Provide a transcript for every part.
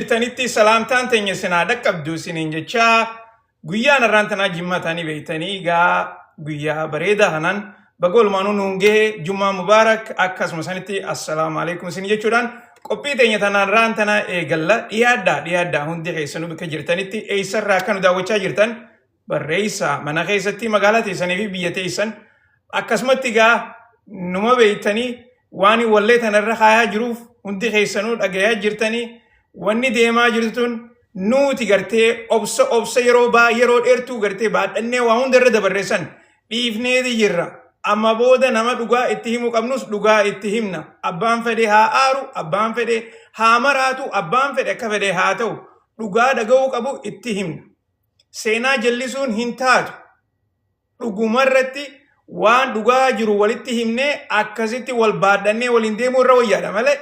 Jirtanitti salaamtaan teenya isin haa dhaqqabdu isiniin jechaa guyyaan har'aan tanaa jimmaa taanii beektanii egaa guyyaa bareedaa kanaan baga walumaanuu nuun gahe jummaa mubaarak akkasuma sanitti assalaamu alaikum isin jechuudhaan qophii teenya tanaan har'aan tanaa eegalla dhiyaadhaa dhiyaadhaa hundi keessanuu bakka jirtanitti eessarraa akka nu daawwachaa jirtan barreessaa mana keessatti magaalaa teessanii fi biyya teessan akkasumatti egaa numa beektanii waan wallee tanarra kaayaa jiruuf hundi keessanuu dhagayaa jirtanii wanni deemaa jirtu tun nuuti gartee obsa obsa yeroo baa yeroo dheertuu gartee baadhannee waa hunda irra dabarreessan dhiifneeti jirra. Amma booda nama dhugaa itti himuu qabnus dhugaa itti himna. Abbaan fedhe haa aaru, abbaan fedhe haa maraatu, abbaan fedhe akka fedhe haa ta'u. Dhugaa dhaga'uu qabu itti himna. Seenaa jallisuun hin taatu. Dhugumarratti waan dhugaa jiru walitti himnee akkasitti wal baadhannee waliin deemuu irra wayyaadha malee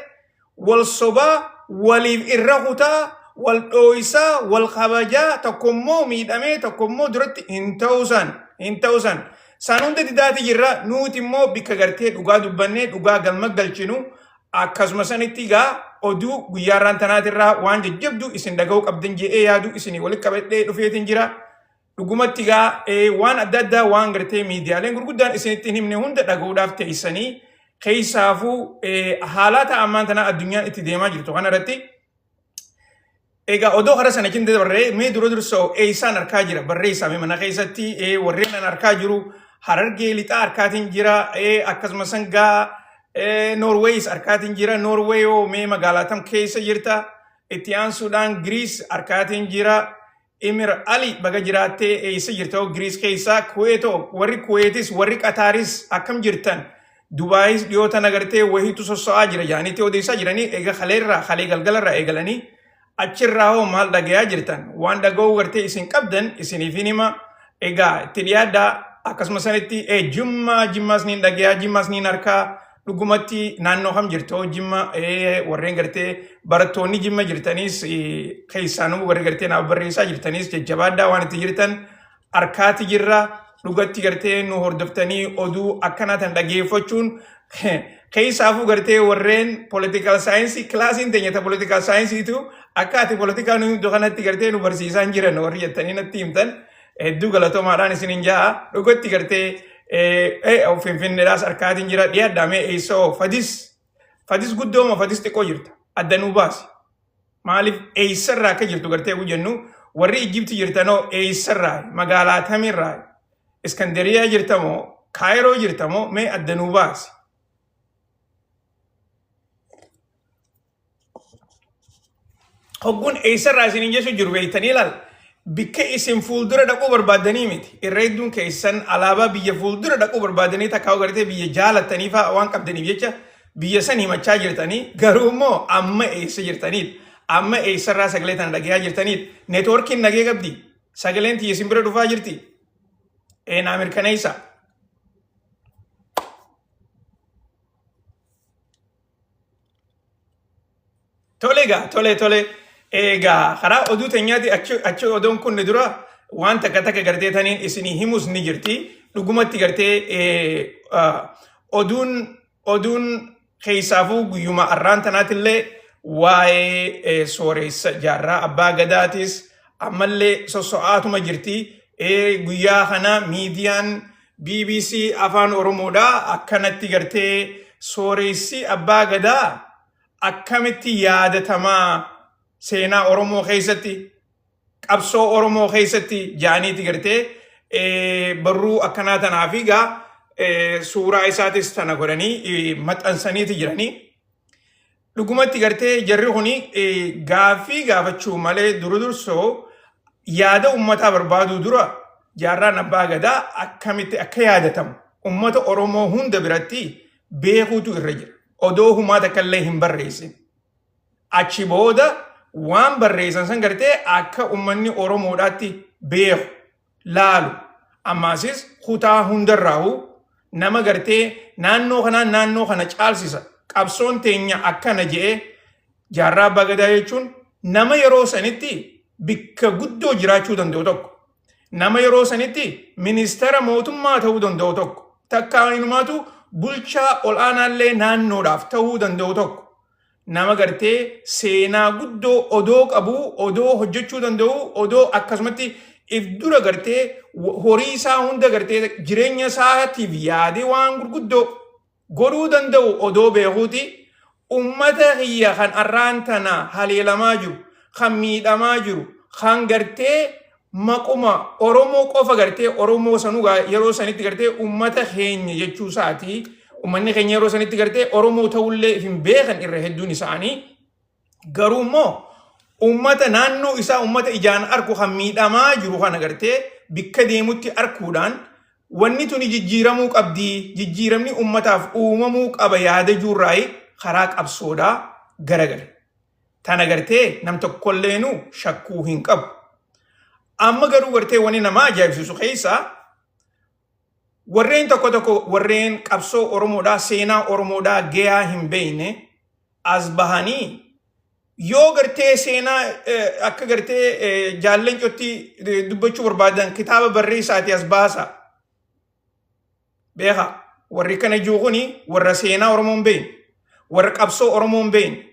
wal sobaa waliif irra kutaa wal dhooysaa wal kabajaa tokkommoo miidhamee tokkommoo duratti hin ta'uusan hin ta'uusan san hunda didaati jirra nuuti immoo bikka gartee dhugaa dubbannee dhugaa galma galchinu Akkasuma sanitti egaa oduu guyyaa irraan tanaatirraa waan jajjabduu isin dhaga'uu qabdan je'ee yaadu isinii walitti qabadhee dhufeetiin jira. Dhugumatti egaa waan adda addaa waan gartee miidiyaaleen gurguddaan isinitti hin himne hunda dhaga'uudhaaf teessanii keessaafuu haalata ammaan tanaa addunyaan itti deemaa jirtu kanarratti Egaa odoo karaa sana cinte dabarree mee dura dursoo eessaan harkaa jira barreessaa mee mana keessatti warreen an harkaa jiru harargee lixaa harkaatiin jira akkasuma sangaa Noorweeyis harkaatiin jira Noorweey hoo mee magaalaa tam keessa jirta itti aansuudhaan Giriis harkaatiin jira Emir Ali baga jiraattee eessa jirta hoo Giriis keessaa Kuweetoo warri Kuweetis warri Qataaris akkam jirtan Dubaayis dhiyoo tana gartee wahiitu sosso'aa jira jaaniitti odeessaa jiranii eega kaleerraa kalee galgalarraa eegalanii achirraa hoo maal dhagayaa jirtan waan dhaga'uu gartee isin qabdan isiniif hin hima egaa itti dhiyaadhaa akkasuma sanitti jimmaa jimmaas niin dhagayaa jimmaas niin harkaa dhugumatti naannoo kam jirtu hoo jimma warreen gartee barattoonni jimma jirtaniis keessaanuu warri gartee naaf barreessaa jirtaniis jajjabaadhaa waan itti jirtan harkaati jirra dhugatti gartee nu hordoftanii oduu akkanaa tan dhageeffachuun keessaafuu gartee warreen political science kilaasiin teenya ta political scienceetu akka ati politikaa nu himtu kanatti gartee nu barsiisaa hin jiran warri jettanii natti himtan hedduu galatoomaadhaan isinin ja'a dhugatti gartee finfinneedhaas harkaatiin jira dhiyaadhaa mee eessoo fadis fadis guddooma fadis xiqqoo jirta adda nuu baasi. Maaliif eessarraa akka jirtu gartee yoo jennu warri Ijjibti jirtanoo eessarraa magaalaa tamirraa Iskandariyaa jirtamoo Kaayiroo jirtamoo mee adda nuu baasi. Hogguun eessarraa isiniin jechuu jiru beektanii ilaal. Bikka isin fuuldura dhaquu barbaaddanii miti. Irra hedduun keessan alaabaa biyya fuuldura dhaquu barbaaddanii takkaa gartee biyya jaalattanii fa'aa waan qabdaniif jecha biyya san himachaa jirtanii garuu immoo amma eessa jirtaniidha. Amma eessarraa sagalee tana dhagayaa jirtaniidha. Neetwoorkiin nagee qabdi. Sagaleen tiyya isin bira dhufaa jirti. Naa mirkaneessa. Tole egaa tole tole egaa karaa oduu teenyaati achi achi odoon kun dura waan takka takka gartee taniin isinii himus ni jirti. Dhugumatti gartee oduun oduun keessaafuu guyyuma arraan tanaatillee waa'ee sooreessa jaarraa abbaa gadaatis ammallee sosso'aatuma jirti. Guyyaa kana miidiyaan BBC afaan Oromoodha akkanatti gartee sooreessi abbaa gadaa akkamitti yaadatamaa seenaa Oromoo keessatti qabsoo Oromoo keessatti jaaniiti gartee barruu akkanaa tanaa fi gaa suuraa isaatis tana godhanii maxxansaniiti jiranii. Dhugumatti gartee jarri kuni gaaffii gaafachuu malee dura dursoo yaada ummataa barbaaduu dura jaarraan abbaa gadaa akkamitti akka yaadatamu ummata Oromoo hunda biratti beekuutu irra jira. Odoo humaa takka illee hin barreessin. Achi booda waan barreessan san gartee akka ummanni Oromoodhaatti beeku laalu. Ammaasis kutaa hundarraahu nama gartee naannoo kanaa naannoo kana caalsisa. Qabsoon teenya akkana je'ee jaarraa abbaa gadaa jechuun nama yeroo sanitti bikka guddoo jiraachuu danda'u tokko. Nama yeroo sanitti ministeera mootummaa ta'uu danda'u tokko. Takkaa inumaatu bulchaa ol'aanaallee naannoodhaaf ta'uu danda'u tokko. Nama gartee seenaa guddoo odoo qabu, odoo hojjechuu danda'u, odoo akkasumatti if dura gartee horii isaa hunda gartee jireenya isaatiif yaadee waan gurguddoo godhuu danda'u odoo beekuuti ummata kiyya kan arraan tana haleelamaa jiru, kan miidhamaa jiru, kan gartee maquma Oromoo qofa gartee Oromoo sanuu yeroo sanitti gartee ummata keenya jechuu isaati. Ummanni keenya yeroo sanitti gartee Oromoo ta'ullee if hin beekan irra hedduun isaanii. Garuu immoo ummata naannoo isaa ummata ijaan arku kan miidhamaa jiru kana gartee bikka deemutti arkuudhaan wanni tuni jijjiiramuu qabdi, jijjiiramni ummataaf uumamuu qaba yaada juurraayi karaa qabsoodhaa garagale. Tana gartee nam tokkolleenu shakkuu hin qabu. Amma garuu gartee wanni nama ajaa'ibsiisu keessaa warreen tokko tokko warreen qabsoo Oromoodhaa seenaa Oromoodhaa gayaa hin beekne as bahanii yoo gartee seenaa akka gartee jaallencotti dubbachuu barbaadan kitaaba barreessaatii as baasa. Beeka warri kana jiru kuni warra seenaa Oromoo hin beekne, warra qabsoo Oromoo hin beekne,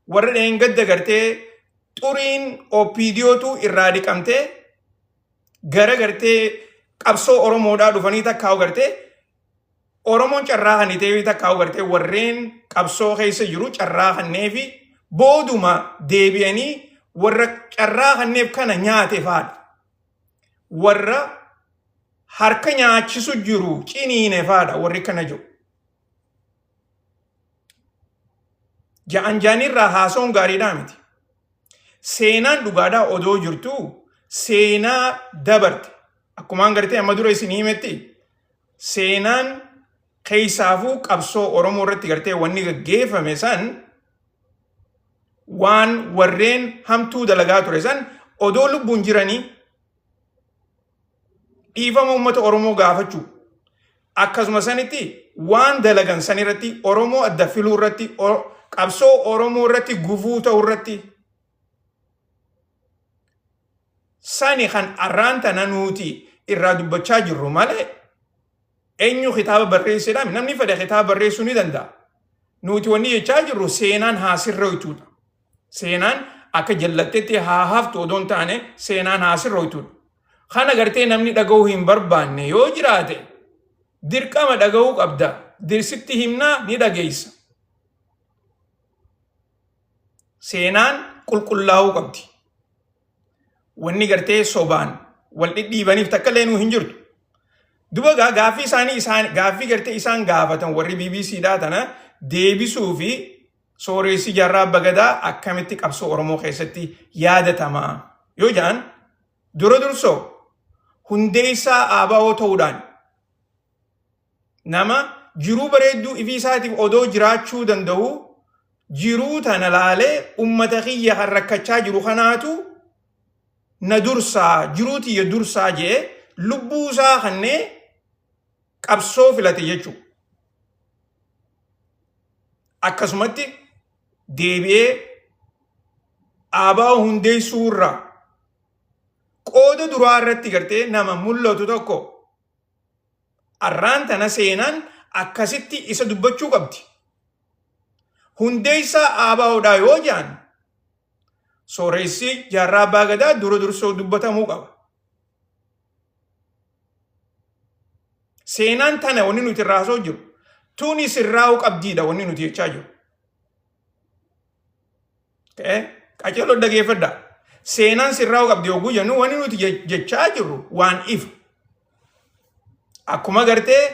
warra dheengadda gartee xuriin OPDOtu irraa dhiqamtee gara gartee qabsoo Oromoodhaa dhufanii takkaa'u gartee Oromoon carraa kanniteefi takkaa'u gartee warreen qabsoo keessa jiru carraa kanneefi booduma deebi'anii warra carraa kanneef kana nyaate faadha. Warra harka nyaachisu jiru ciniine faadha warri kana jiru. Ja'an jaanirraa haasa'uun gaariidhaa miti. Seenaan dhugaadhaa odoo jirtu seenaa dabarte. Akkumaan gartee amma dura isin himetti seenaan keessaafuu qabsoo Oromoo irratti gartee wanni gaggeeffame san waan warreen hamtuu dalagaa ture san odoo lubbuun jiranii dhiifama uummata Oromoo gaafachuu akkasuma sanitti waan dalagan san irratti Oromoo adda filuu irratti qabsoo Oromoo irratti gufuu ta'uu irratti sani kan arraan tana nuti irraa dubbachaa jirru malee eenyu kitaaba barreessedha namni fedhe kitaaba barreessuu ni danda'a. Nuti wanni jechaa jirru seenaan haa sirreessituudha. Seenaan akka jallattetti haa haftu odoo hin taane seenaan haa sirrooytuudha. Kana gartee namni dhaga'uu hin barbaanne yoo jiraate dirqama dhaga'uu qabda. Dirsitti himnaa ni dhageessa. Seenaan qulqullaa'uu qabdi. Wanni gartee sobaan wal dhidhiibaniif takka illee nuu hin jirtu. Duba gaa gaaffii isaanii isaan gaaffii gartee isaan gaafatan warri BBC dhaa tana deebisuu fi Sooreessi Jaarraa Abba Gadaa akkamitti qabsoo Oromoo keessatti yaadatama yoo jedhan dura dursoo hundeessaa ABO ta'uudhaan nama jiruu bareedduu ifii isaatiif odoo jiraachuu danda'u jiruu tana laalee ummata kiyya kan rakkachaa jiru kanaatu na dursaa jiruu tiyya dursaa jee lubbuu isaa kannee qabsoo filate jechuudha. Akkasumatti deebi'ee ABO hundeessuu irraa qooda duraa irratti gartee nama mul'atu tokko arraan tana seenaan akkasitti isa dubbachuu qabdi. Hundeessaa ABOdhaa yoo jedhan sooressi Jaarraa Abbaa Gadaa dura dursoo dubbatamuu qaba. Seenaan tana wanni nuti irraa haasa'u jiru. Tuni sirraa'uu qabdiidha wanni nuti jechaa jiru. Qaceeloo dhageeffadha. Seenaan sirraa'uu qabdi yogguu jennu wanni nuti jechaa jirru waan ifa. Akkuma gartee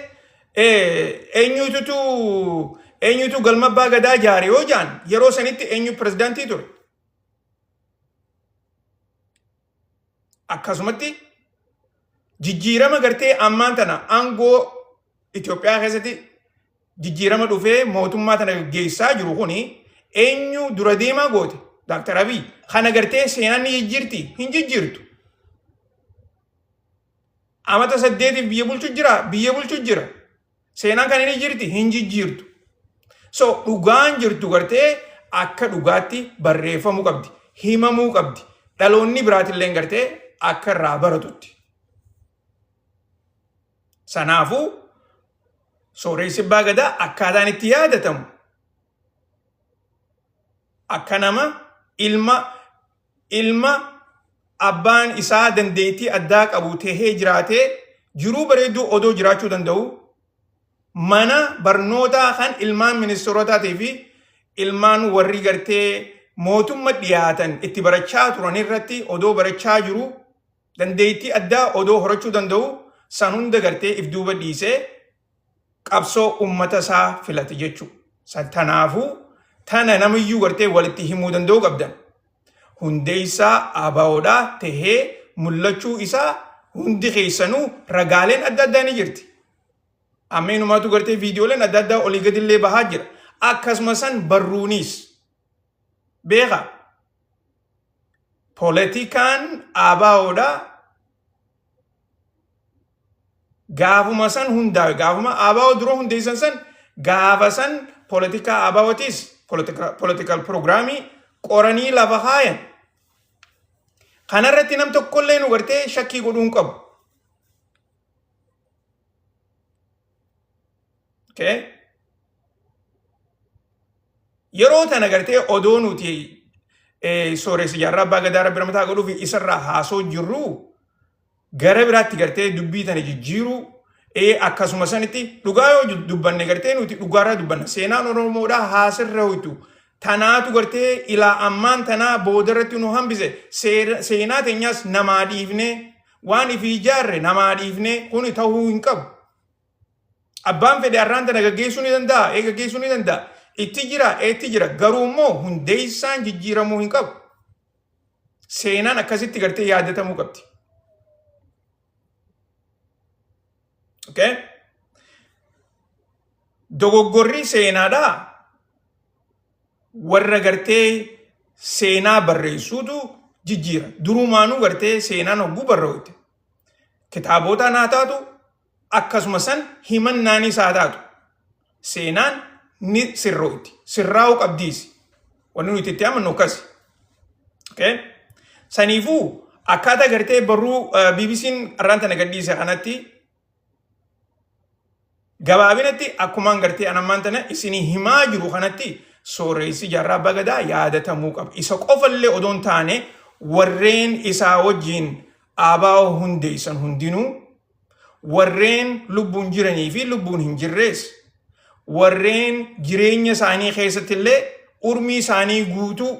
eenyututu eenyutu galma abbaa gadaa ijaare yoo jaan yeroo sanitti eenyu pirezidaantii ture. Akkasumatti jijjiirama gartee ammaan tana aangoo Itoophiyaa keessatti jijjiirama dhufee mootummaa tana gaggeessaa jiru kuni eenyu dura deemaa goote Dr. Abiy kana gartee seenaan ni jijjiirti hin jijjiirtu. Amata 8f biyya bulchu jira biyya bulchu jira. Seenaan kana ni jirti hin jijjiirtu. So dhugaan jirtu gartee akka dhugaatti barreeffamuu qabdi himamuu qabdi dhaloonni biraatillee gartee akka irraa baratutti. Sanaafuu sooressi abbaa gadaa akkaataan itti yaadatamu Akka nama ilma ilma abbaan isaa dandeettii addaa qabu tahee jiraatee jiruu bareedduu odoo jiraachuu danda'u mana barnootaa kan ilmaan ministeerotaatii fi ilmaan warri gartee mootumma dhiyaatan itti barachaa turan irratti odoo barachaa jiru dandeettii addaa odoo horachuu danda'u san hunda gartee if duuba dhiisee qabsoo ummata isaa filate jechuudha. San tanaafuu tana namiyyuu gartee walitti himuu danda'uu qabdan. Hundeessaa ABOdhaa tahee mul'achuu isaa hundi keessanuu ragaaleen adda addaa ni jirti. Amma inumaatu gartee viidiyooleen adda addaa olii gadillee bahaa jira. Akkasuma san barruunis beeka. Poolitikaan ABOdhaa gaafuma san hundaa'e gaafuma ABO dura hundeessan san gaafa san poolitikaa ABOtis political programii qoranii lafa kaayan. Kanarratti nam tokkollee nu gartee shakkii godhuu hin qabu. Okay? Yeroo tana gartee odoo nuti sooressi jaarraa abbaa gadaa rabbi ramataa godhuuf isarraa haasoo jirru gara biraatti gartee dubbii tana jijjiiruu akkasuma sanitti dhugaa yoo dubbanne gartee nuti dhugaarraa dubbanna seenaan Oromoodhaa haasirra hoytu tanaatu gartee ilaa ammaan tanaa boodarratti nu hambise seenaa teenyaas namaa dhiifnee waan ifii ijaarre namaa dhiifnee kuni ta'uu hin qabu. Abbaan fedhe har'aan tana gaggeessuu ni danda'a, ee gaggeessuu ni danda'a. Itti jira, ee itti jira. Garuu immoo hundeessaan jijjiiramuu hin qabu. Seenaan akkasitti gartee yaadatamuu qabdi. Okay? Dogoggorri seenaadhaa warra gartee seenaa barreessuutu jijjiira. Durumaanuu gartee seenaan hogguu barreeffte. Kitaabotaan haa taatu akkasuma san himannaanis haa taatu. Seenaan ni sirrooyti. Sirraa'uu qabdiis. Wanni nuti itti amannu akkasi. Okay? Saniifuu akkaataa gartee barruu BBC'n arraan tana gadhiise kanatti gabaabinatti akkumaan gartee an ammaan tana isinii himaa jiru kanatti sooreessi jaarraa abbaa gadaa yaadatamuu qaba. Isa qofallee odoo hin taane warreen isaa wajjin ABO hundeessan hundinuu warreen lubbuun jiranii fi lubbuun hin jirrees warreen jireenya isaanii keessatti illee urmii isaanii guutuu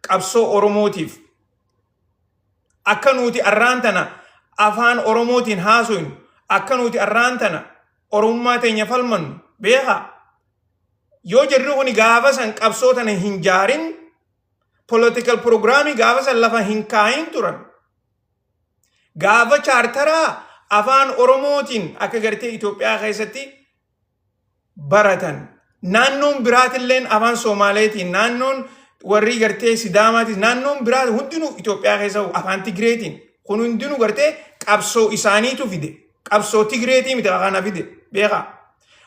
qabsoo Oromootiif akka nuti arraan tana afaan Oromootiin haasoynu akka nuti arraan tana Oromummaa teenya falmannu beekaa yoo jarri kuni gaafa san qabsoo tana hin jaarin political programii gaafa san lafa hin kaayin turan. Gaafa chaartaraa afaan Oromootiin akka gartee Itoophiyaa keessatti baratan. Naannoon biraatilleen afaan Soomaaleetiin, naannoon warri gartee Sidaamaatis, naannoon biraa hundinuu Itoophiyaa keessa afaan Tigireetiin. Kun hundinuu gartee qabsoo isaaniitu fide. Qabsoo Tigireetii miti kana fide. Beekaa.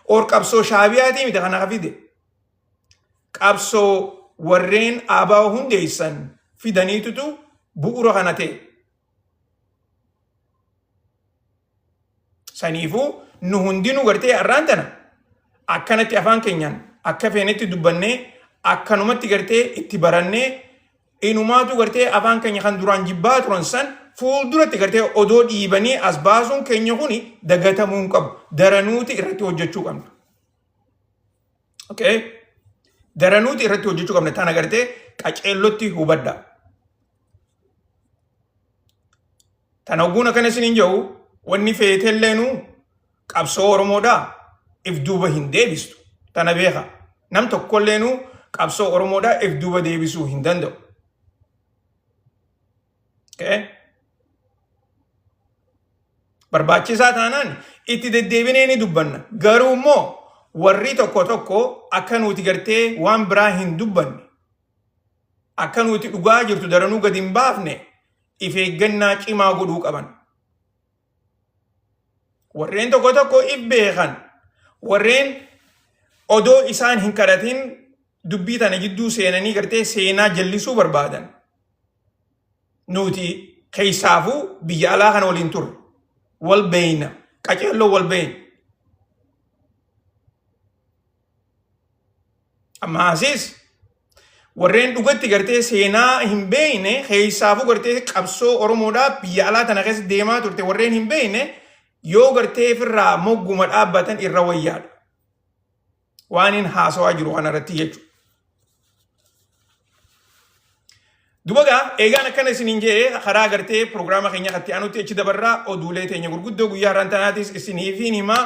Or qabsoo Shaabiyaatii miti kana fide. Qabsoo warreen ABO hundeessan fidaniitutu bu'uura kana ta'e. Saniifuu nu hundinuu gartee har'aan tana akkanatti afaan keenyaan akka feenetti dubbannee akkanumatti gartee itti barannee inumaatu gartee afaan keenya kan duraan jibbaa turan san fuulduratti gartee odoo dhiibanii as baasuun keenya kuni dagatamuu hin qabu. Daranuuti irratti hojjechuu qabna. Okay? Daranuuti irratti hojjechuu qabna. Tana gartee qaceellotti hubadha. Tana hogguun akkana isiniin jedhu wanni feetelleenu qabsoo Oromoodhaa if duuba hin deebistu. Tana beeka. Nam tokkolleenu qabsoo Oromoodhaa if duuba deebisuu hin danda'u. Okay? Barbaachisaa taanaan itti deddeebinee ni dubbanna. Garuu immoo warri tokko tokko akka nuti gartee waan biraa hin dubbanne akka nuti dhugaa jirtu daranuu gadi hin baafne if eeggannaa cimaa godhuu qaban. Warreen tokko tokko if beekan warreen odoo isaan hin kadhatin dubbii tana jidduu seenanii gartee seenaa jallisuu barbaadan. Nuti keessaafuu biyya alaa kana waliin turre. Wal beeyna. Qaceelloo wal beeyna. Amma asiis Warreen dhugatti gartee seenaa hin beekne keessaafuu gartee qabsoo Oromoodhaa biyya alaa tana keessa deemaa turte warreen hin beekne yoo gartee ofirraa mogguma dhaabbatan irra wayyaadha. Waan hin haasawaa jiru kanarratti jechuudha. Duba gaa eegaan akkana isiniin jedhee karaa gartee piroogiraama keenya katti aanutti achi dabarraa oduulee teenya gurguddoo guyyaa har'aan tanaatis isiniifiin himaa.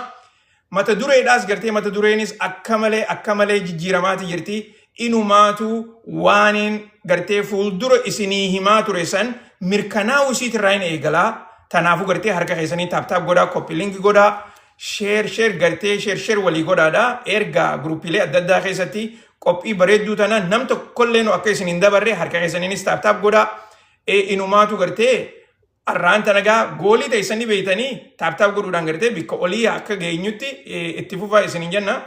Mata dureedhaas gartee mata dureenis akka malee akka malee jijjiiramaati jirti. Inumaatu waaniin gartee fuuldura isinii himaa ture san mirkanaa'uu isiitirraa hin eegalaa. Tanaafuu gartee harka keessanii taap taap godhaa koppi linki godhaa sheer sheer gartee sheer sheer walii godhaadha. Ergaa gurupiilee adda addaa keessatti qophii bareedduu tana nam tokkollee nu akka isin hin dabarre harka keessaniinis taap taap godhaa. Inumaatu gartee arraan tana gaa goolii teessanii beeytanii taap taap godhuudhaan gartee bikka olii akka geenyutti itti fufaa isin hin jenna.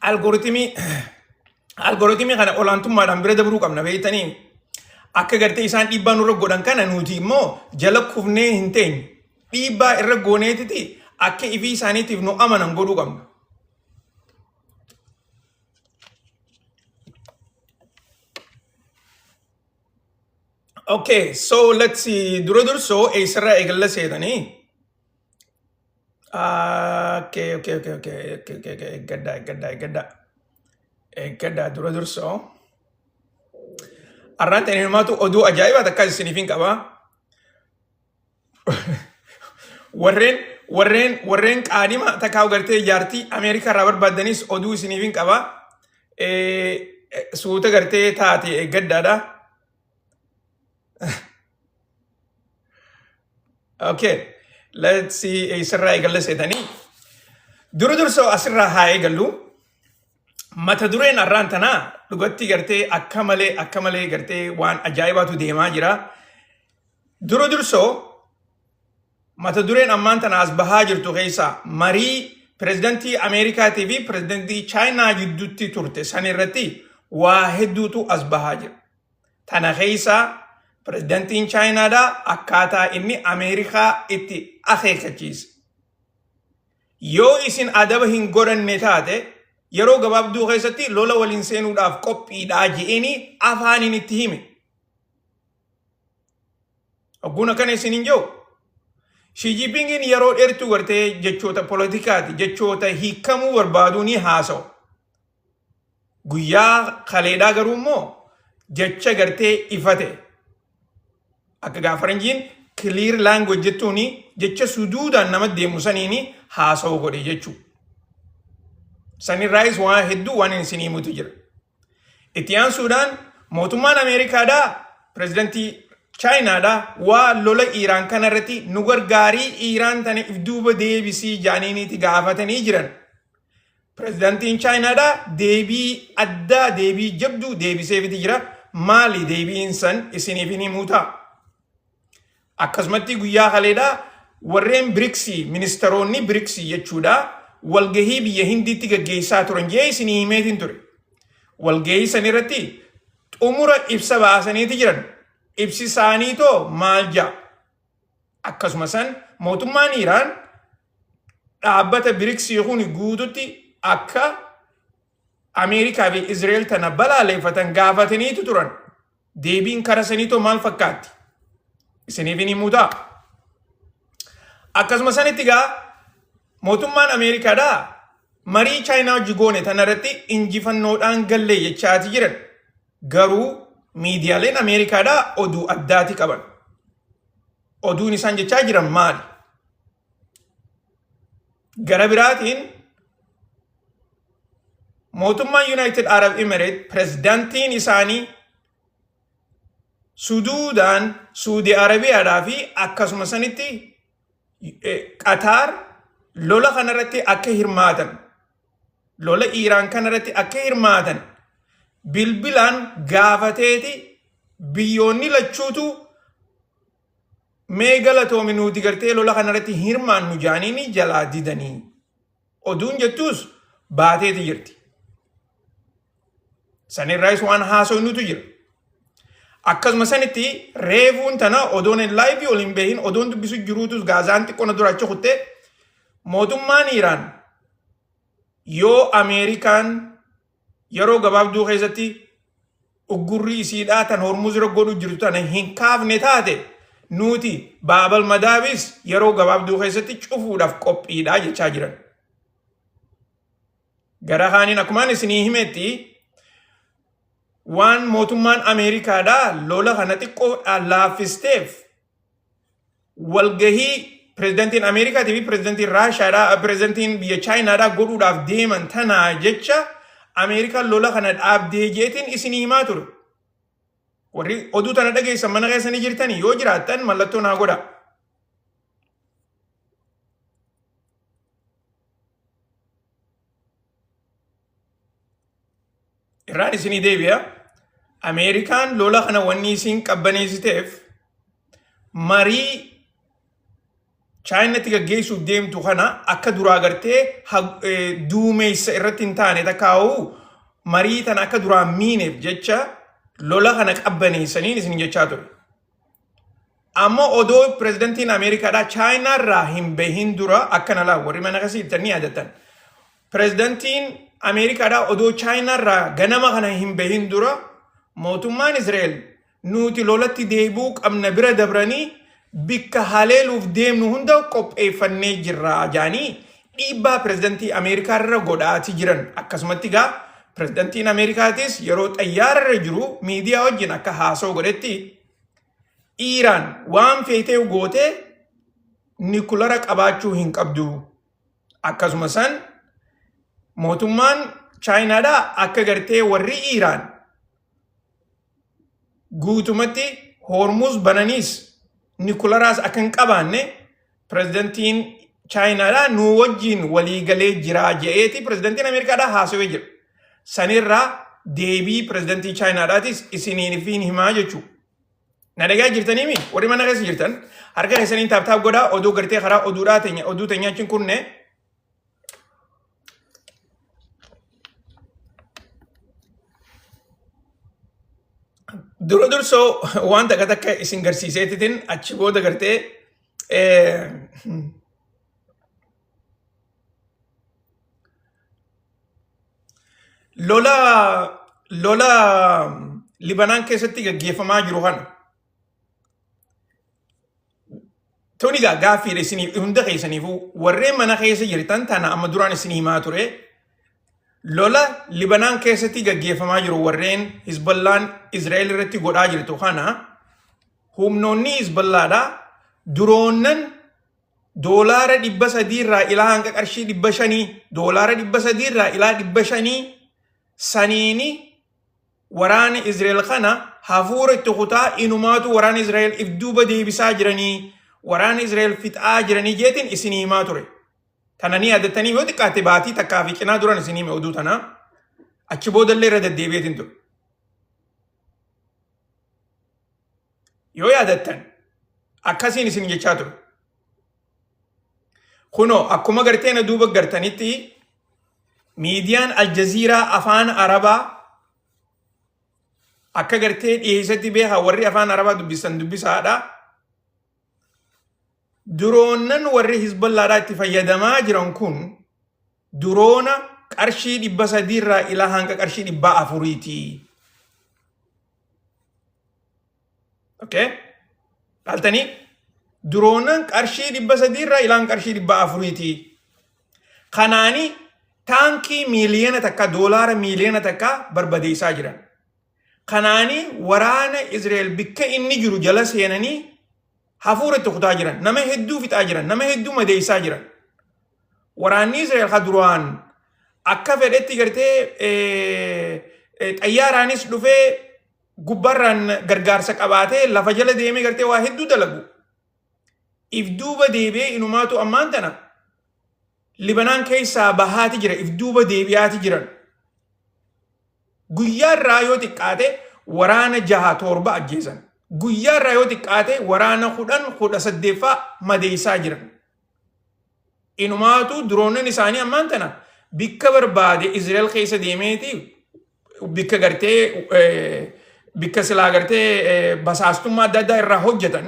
Algooritimii algooritimii kana olaantummaadhaan bira dabruu qabna beeytanii. Akka gartee isaan dhiibbaa nurra godhan kana nuti immoo jala kufnee hin teenyu. Dhiibbaa irra gooneetiti akka ifii isaaniitiif nu amanan godhuu qabna. Okay, so let's see. Dura dursoo eessarraa eegalla seetanii? Okay, okay, okay, okay, okay, okay, okay. Eeggadhaa, eeggadhaa, eeggadhaa. Eeggadhaa dura dursoo. Arraan ta'in hirmaatu oduu ajaa'ibaa takka isiniif hin qaba. Warreen warreen warreen qaadhima takkaa gartee jaartii Ameerikaa irraa barbaaddanis oduu isiniif hin qaba. Suuta gartee taate eeggaddaadha. Okay, let's see eessarraa eegalla seetanii. Dura dursoo asirraa haa eegallu. Mata dureen har'aan tanaa dhugatti gartee akka malee akka malee gartee waan ajaa'ibaatu deemaa jira. Dura dursoo mata dureen ammaan tana as bahaa jirtu keessaa marii pirezidantii Ameerikaatii fi pirezidantii Chaayinaa jidduutti turte san irratti waa hedduutu as bahaa jira. Tana keessaa pirezidantiin Chaayinaadhaa akkaataa inni Ameerikaa itti akeekkachiise. Yoo isin adaba hin godhanne taate yeroo gabaabduu keessatti lola waliin seenuudhaaf qophiidhaa je'eenii afaaniin itti hime. Hogguun akkana isin hin jiru. Xi Jinpingin yeroo dheertuu gartee jechoota poolitikaati jechoota hiikamuu barbaaduu ni haasa'u. Guyyaa kaleedhaa garuu immoo jecha gartee ifa ta'e. Akka gaafa faranjiin clear language jettuuni jecha suduudaan nama deemu saniini haasa'u godhe jechuudha. Sanirraayis waan hedduu waan isin himutu jira. Itti aansuudhaan mootummaan Ameerikaadhaa pirezidantii Chaayinaadhaa waa lola Iiraan kanarratti nu gargaarii Iiraan tana if duuba deebisii jaaniiniiti gaafatanii jiran. Pirezidantiin Chaayinaadhaa deebii addaa deebii jabduu deebiseefiti jira. Maali deebiin san isiniif hin himuu ta'a. Akkasumatti guyyaa kaleedhaa warreen biriksii ministeeronni biriksii jechuudha walgahii biyya Hindiitti gaggeessaa turan jee isinii himeetiin ture. Walgahii san irratti xumura ibsa baasaniiti jiran. Ibsi isaanii too maal ja'a? Akkasuma san mootummaan Iiraan dhaabbata biriksii kun guututti akka Ameerikaa fi Izrael tana balaaleffatan gaafataniitu turan. Deebiin kara saniitoo maal fakkaatti? Isiniif hin himuu ta'a. Akkasuma sanitti gaa mootummaan Ameerikaadhaa marii Chaayinaa hojii goone tanarratti injifannoodhaan galle jechaati jiran. Garuu miidiyaaleen Ameerikaadhaa oduu addaati qaban. Oduun isaan jechaa jiran maali? Gara biraatiin mootummaan United Arab Emirates pirezidaantiin isaanii suduudaan Suudi Arabiyaadhaa fi akkasuma sanitti Qataar lola kanarratti akka hirmaatan lola Iiraan kanarratti akka hirmaatan bilbilaan gaafateeti biyyoonni lachuutu mee galatoomi nuti gartee lola kanarratti hin hirmaannu jaaniini jalaa didanii. Oduun jettuus baateeti jirti. Sanirraayis waan haasofnutu jira. Akkasuma sanitti reefuun tana odoon hin laayivii ol hin beehin odoon dubbisu jiruutus gaazaan xiqqoo na dura achi kuttee mootummaan Iiraan Yoo Ameerikaan yeroo gabaabduu keessatti uggurri isiidhaa tan Hormuz irra godhu jirtu tana hin kaafne taate nuti Baabal Madaabis yeroo gabaabduu keessatti cufuudhaaf qophiidha jechaa jiran. Gara kaaniin akkumaan isinii himetti waan mootummaan Ameerikaadhaa lola kana xiqqoodhaan laaffisteef walgahii pirezidantiin Ameerikaatii fi pirezidantiin Raashaadhaa pirezidantiin biyya Chaayinaadhaa godhuudhaaf deeman tanaa jecha Ameerikaan lola kana dhaabdee jeetiin isinii himaa ture. Warri oduu tana dhageessan mana keessanii jirtanii yoo jiraattan mallattoo naa godhaa. Irraan isinii deebi'a. Ameerikaan lola kana wanni isiin qabbaneessiteef marii Chaayinatti gaggeessuuf deemtu kana akka duraa gartee duumeessa irratti hin taane takkaa'u marii tana akka duraa miineef jecha lola kana qabbaneessaniin isin jechaa ture. Amma odoo pirezidantiin Ameerikaadhaa Chaayinaarraa hin bahin dura akkana laa warri mana kasii jirtan ni yaadattan. Pirezidantiin Ameerikaadhaa odoo Chaayinaarraa ganama kana hin bahin dura mootummaan Israa'el nuti lolatti deebi'uu qabna bira dabranii bikka haleeluuf deemnu hunda qopheeffannee jirra jaanii dhiibbaa pirezidantii Ameerikaarra godhaati jiran. Akkasumatti gaa pirezidantiin Ameerikaatis yeroo xayyaararra jiru miidiyaa wajjin akka haasoo godhetti Iiraan waan feetee gootee nikulara qabaachuu hin qabdu. Akkasuma san mootummaan Chaayinaadhaa akka gartee warri Iiraan guutumatti Hormuz bananiis nikularaas akka hin qabaanne pirezidantiin Chaayinaadhaa nu wajjin walii galee jira je'eeti pirezidantiin Ameerikaadhaa haasawee jira. Sanirraa deebii pirezidantii Chaayinaadhaatis isiniifin himaa jechuudha. Na dhagaa jirtaniimi warri mana keessa jirtan harka keessaniin taap taap godhaa oduu gartee karaa oduudhaa teenya oduu teenya achiin kunne dura dursoo waan takka takka isin garsiiseetitin achi booda gartee lola lola Libanaan keessatti gaggeeffamaa jiru kana. Tuni egaa gaaffiidha isinii hunda keessaniifuu warreen mana keessa jirtan tana amma duraan isinii himaa ture. Lola Libanaan keessatti gaggeeffamaa jiru warreen Hizballaan Israa'el irratti godhaa jirtu kana humnoonni Hizballaadha duroonnan doolaara 300 irraa ilaa hanga qarshii 500 doolaara 300 irraa ilaa 500 saniini waraana Israa'el kana hafuura itti kutaa inumaatu waraana Israa'el if duuba deebisaa jiranii waraana Israa'el fixaa jiranii jeetiin isinii himaa ture. Tana ni yaadattanii yoo xiqqaate baatii takkaa fi cinaa duran isinii hime oduu tanaa achi boodallee irra deddeebi'eetiin ture. Yoo yaadattan akkasiin isin jechaa ture. Kunoo akkuma gartee na duuba gartanitti miidiyaan Aljaziiraa afaan Arabaa akka gartee dhiyeessatti beekaa warri afaan Arabaa dubbisan dubbisaadha. Duroonnan warri Hizballaadhaa itti fayyadamaa jiran kun duroona qarshii 300 irraa ilaa hanga qarshii 400ti. Okay? Laaltanii duroonan qarshii 300 irraa ilaan qarshii 400ti. Kanaani taankii 1 miiliyoona doolaara 1 miiliyoona barbadeessaa jiran. Kanaani waraana Israa'el bikka inni jiru jala seenanii hafuura itti kutaa jiran. Nama hedduu fixaa jiran. Nama hedduu madeessaa jiran. Waraanni Israa'el ka duraan akka fedhetti gartee xayyaaraanis dhufee gubbaarraan gargaarsa qabaatee lafa jala deemee gartee waa hedduu dalagu. If duuba deebi'ee inumaatu ammaan tana Libanaan keessaa bahaati jira. If duuba deebi'aati jiran. Guyyaa irraa yoo xiqqaate waraana jaha torba ajjeesan. Guyyaa irraa yoo xiqqaate waraana 10 18ffaa madeessaa jiran. Inumaatu diroonni isaanii ammaan tana bikka barbaade Israa'el keessa deemeeti bikka gartee bikka silaa gartee basaastummaa adda addaa irraa hojjetan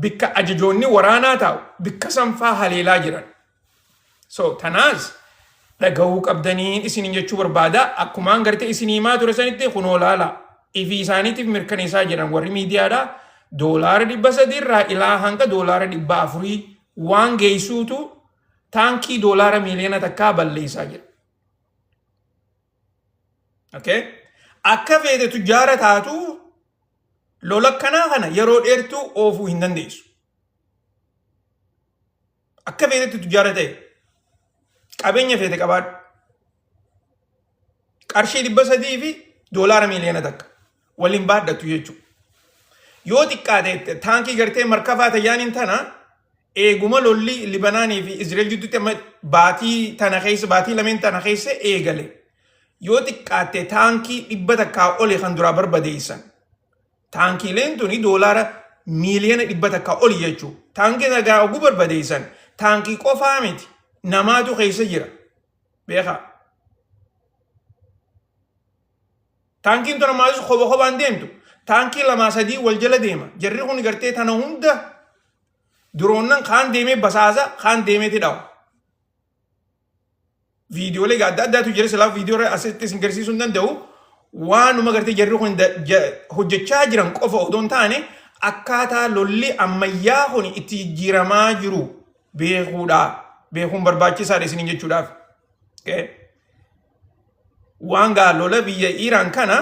bikka ajajoonni waraanaa taa'u bikka sanfaa haleelaa jiran. So tanaas dhagahuu qabdaniin isiniin jechuu barbaada. Akkumaan gartee isinii himaa ture sanitti kunoo laala. Ifii isaaniitiif mirkaneessaa jiran warri miidiyaadha. Doolaara 300 irraa ilaa hanga doolaara 400 waan geessuutu taankii doolaara miiliyoona 1 balleessaa jira. Okay? Akka feete tujjaara taatu lola akkanaa kana yeroo dheertuu oofuu hin dandeessu. Akka feetetti tujjaara ta'e qabeenya feete qabaadhu. Qarshii 300 fi doolaara miiliyoona 1 waliin baadhatu jechuudha. Yoo xiqqaate taankii gartee markafaa tayyaaniin tana eeguma lolli Libanaanii fi Izrael gidduutti amma baatii tana keessa baatii lameen tana keessa eegale. Yoo xiqqaatte taankii 100 oli kan duraa barbadeessan. Taankiileen tuni doolaara miiliyoona 100 oli jechuudha. Taankii nagaa oguu barbadeessan taankii qofaa miti namaatu keessa jira. Beekaa. Taankiin tun ammaas kopha kophaan deemtu. Taankii lamaa sadii wal jala deema. Jarri kun gartee tana hunda duroonnan kaan deemee basaasa kaan deemeeti dhawa. Viidiyoolee adda addaatu jira silaa viidiyoo irra asitti isin garsiisuu hin danda'u. Waanuma gartee jarri kun hojjechaa jiran qofa odoo hin taane akkaataa lolli ammayyaa kun itti jijjiiramaa jiru beekuudha. Beekuun barbaachisaadha isiniin jechuudhaaf. Okay. Waan gaa lola biyya Iiraan kana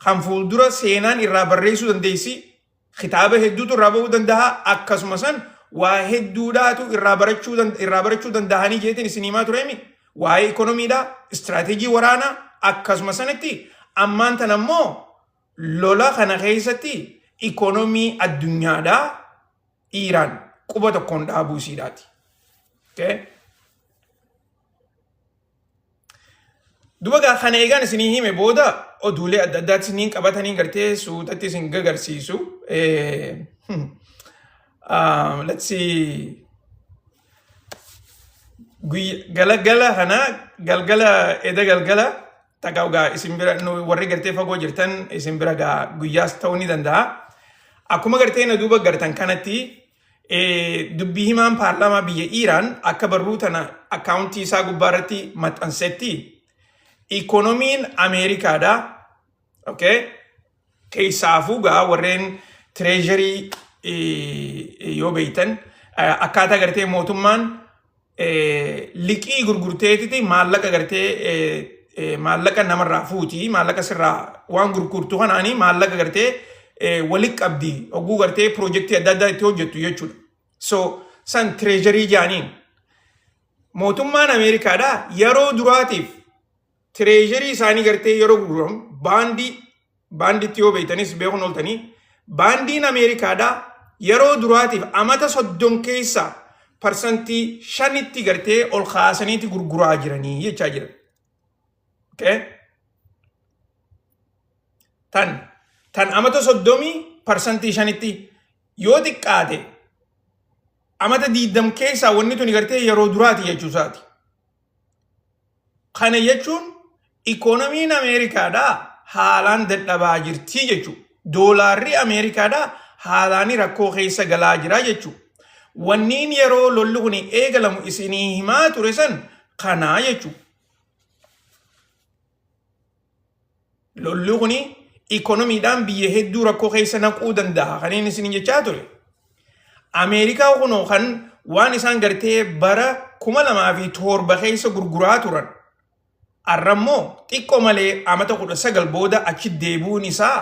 kan fuuldura seenaan irraa barreessuu dandeessi kitaaba hedduutu irraa bahuu danda'a akkasuma san waa hedduudhaatu irraa barachuu irraa barachuu danda'anii jeetiin isin himaa tureemi waa'ee ikonomiidha istiraateejii waraanaa akkasuma sanitti ammaan tan ammoo lola kana keessatti ikonomii addunyaadhaa Iiraan quba tokkoon dhaabuu isiidhaati. Okay? Duba gaa kana eegaan isinii hime booda oduulee adda addaatti isiniin qabatanii gartee suutatti isin gagarsiisu. Let's see. Galagala kana galgala eda galgala takka gaa isin bira nu warri gartee fagoo jirtan isin bira gaa guyyaas ta'uu ni danda'a. Akkuma gartee na duuba gartan kanatti dubbii himaan paarlaamaa biyya Iiraan akka barruu tana akkaawuntii isaa gubbaa irratti maxxansetti ikoonomiin Ameerikaadha. Okay? Keessaafuu gaa warreen tireejarii yoo beektan akkaataa gartee mootummaan liqii gurgurteetiti maallaqa gartee maallaqa namarraa fuuti maallaqa sirraa waan gurgurtu kanaani maallaqa gartee walitti qabdi hogguu gartee piroojeektii adda addaa itti hojjettu jechuudha. So san tireejarii jaaniin mootummaan Ameerikaadhaa yeroo duraatiif tireejarii isaanii gartee yeroo gurguramu baandii baanditti yoo beektanis beekuun ooltanii baandiin Ameerikaadhaa yeroo duraatiif amata 30 keessa 5%tti gartee ol kaasaniiti gurguraa jiranii jechaa jiran. Okay? Tan amata 30 5%tti yoo xiqqaate amata 20 keessaa wanni tuni gartee yeroo duraati jechuu isaati. Kana jechuun ikoonomiin Ameerikaadhaa haalaan dadhabaa jirti jechuudha. Doolaarri Ameerikaadhaa haalaan rakkoo keessa galaa jira jechuudha. Wanniin yeroo lolli kun eegalamu isinii himaa ture san kanaa jechuudha. Lolli kun ikoonomiidhaan biyya hedduu rakkoo keessa naquu danda'a kan inni isin jechaa ture. Ameerikaa kunoo kan waan isaan gartee bara 2007 keessa gurguraa turan. Arrammoo xiqqoo malee amata 19 booda achi deebi'uun isaa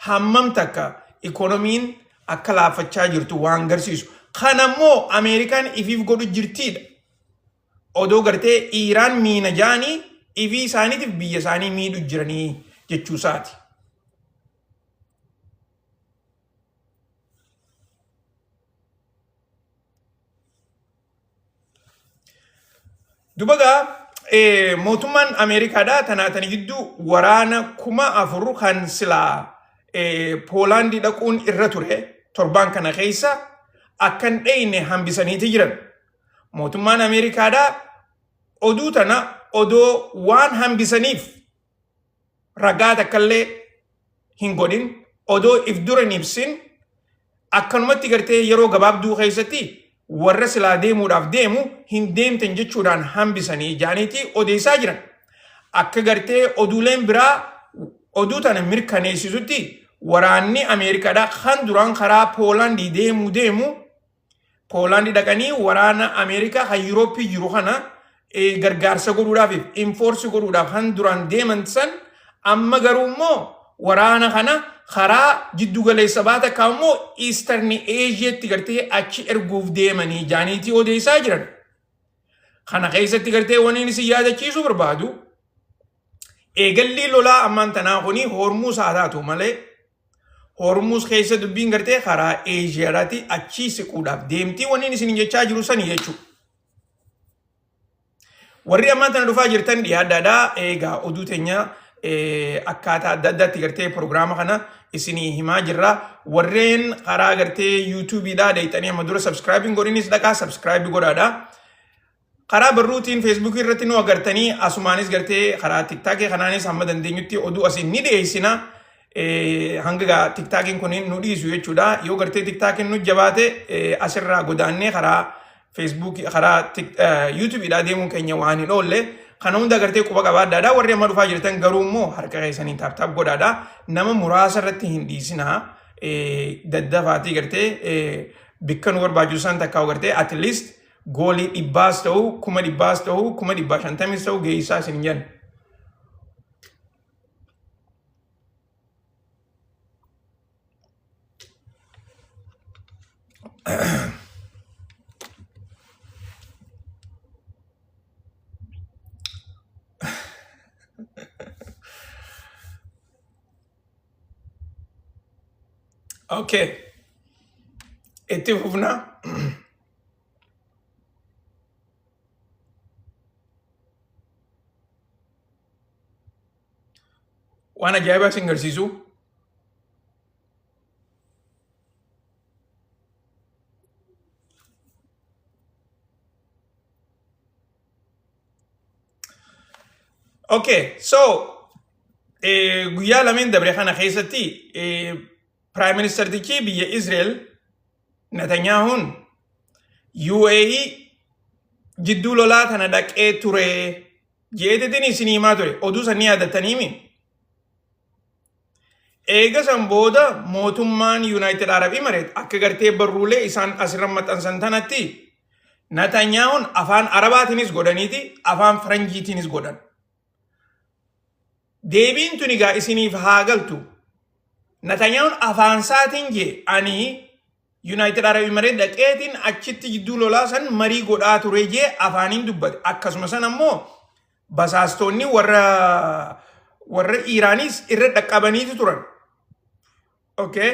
hammam takka ikoonomiin akka laaffachaa jirtu waan garsiisu. Kanammoo Ameerikaan ifiif godhu jirtiidha. Odoo gartee Iiraan miina jaanii ifii isaaniitiif biyya isaanii miidhu jiranii jechuu isaati. Duba gaa mootummaan Ameerikaadhaa tanaa tani gidduu waraana 4,000 kan silaa Poolaandii dhaquun irra ture torbaan kana keessa akka hin dheyne hambisaniiti jiran. Mootummaan Ameerikaadhaa oduu tana odoo waan hambisaniif ragaa takkallee hin godhin odoo if dura hin ibsin akkanumatti gartee yeroo gabaabduu keessatti warra silaa deemuudhaaf deemu hin deemtan jechuudhaan hambisanii jaaniitii odeessaa jiran. Akka gartee oduuleen biraa oduu tana mirkaneessisutti waraanni Ameerikaadhaa kan duraan karaa Poolaandii deemuu deemu Poolaandii dhaqanii waraana Ameerikaa kan Yurooppii jiru kana gargaarsa godhuudhaaf enforce godhuudhaaf kan duraan deeman san amma garuu immoo waraana kana karaa jiddu galeessa baata akka immoo Eastern Asiatti gartee achi erguuf deemanii jaaniitii odeessaa jiran. Kana keessatti gartee waniin isin yaadachiisuu barbaadu eegallii lolaa ammaan tanaa kuni Hormuuz haa taatu malee Hormuuz keessa dubbiin gartee karaa Eeshiyaadhaati achii siquudhaaf deemtii waniin isin jechaa jiru sani jechuudha. Warri ammaan tana dhufaa jirtan dhiyaadhaadha. Egaa oduu teenya akkaataa adda addaatti gartee pirogiraama kana isinii himaa jirra. Warreen karaa gartee yuutuubiidhaa deeyxanii amma dura sabskraayibiin godhinis dhaqaa sabskraayibii godhaadha. Karaa barruutiin feesbuukii irratti nu agartanii asumaanis gartee karaa tiktaakii kanaanis hamma dandeenyutti oduu asiin ni dhiyeessina. Hanga gaa tiktaakiin kun nu dhiisu jechuudha. Yoo gartee tiktaakiin nu jabaate asirraa godaannee karaa feesbuukii karaa yuutuubiidhaa deemuun keenya waan hin oolle. Kana hunda gartee quba qabaadhaadha. Warri amma dhufaa jirtan garuu immoo harka keessaniin taap taap godhaadha. Nama muraasa irratti hin dhiisinaa. Daddafaatii gartee bikka nu barbaachisu san takkaa gartee at least goolii dhibbaas ta'u 100,000s ta'u 150,000s ta'u geessaa isin jenna. Okay. Itti fufna. Waan ajaa'ibaa isin garsiisu. Okay, so guyyaa lameen dabre kana keessatti Prime Ministertichi biyya Israel Netanyaahuun UAE jidduu lolaa tana dhaqee ture jeetetiin isin himaa ture. Oduu san ni yaadattaniimi. Eega san booda mootummaan United Arab Emirates akka gartee barruulee isaan asirra maxxansan tanatti Netanyahuun afaan Arabaatiinis godhaniiti afaan Faranjiitiinis godhan. Deebiin tun egaa isiniif haa galtu. Netanyahuun afaan isaatiin jee ani United Arab Emirates dhaqeetiin achitti jidduu lolaa san marii godhaa ture jee afaaniin dubbate. Akkasuma san ammoo basaastonni warra warra Iiraanis irra dhaqqabaniitu turan. Okay.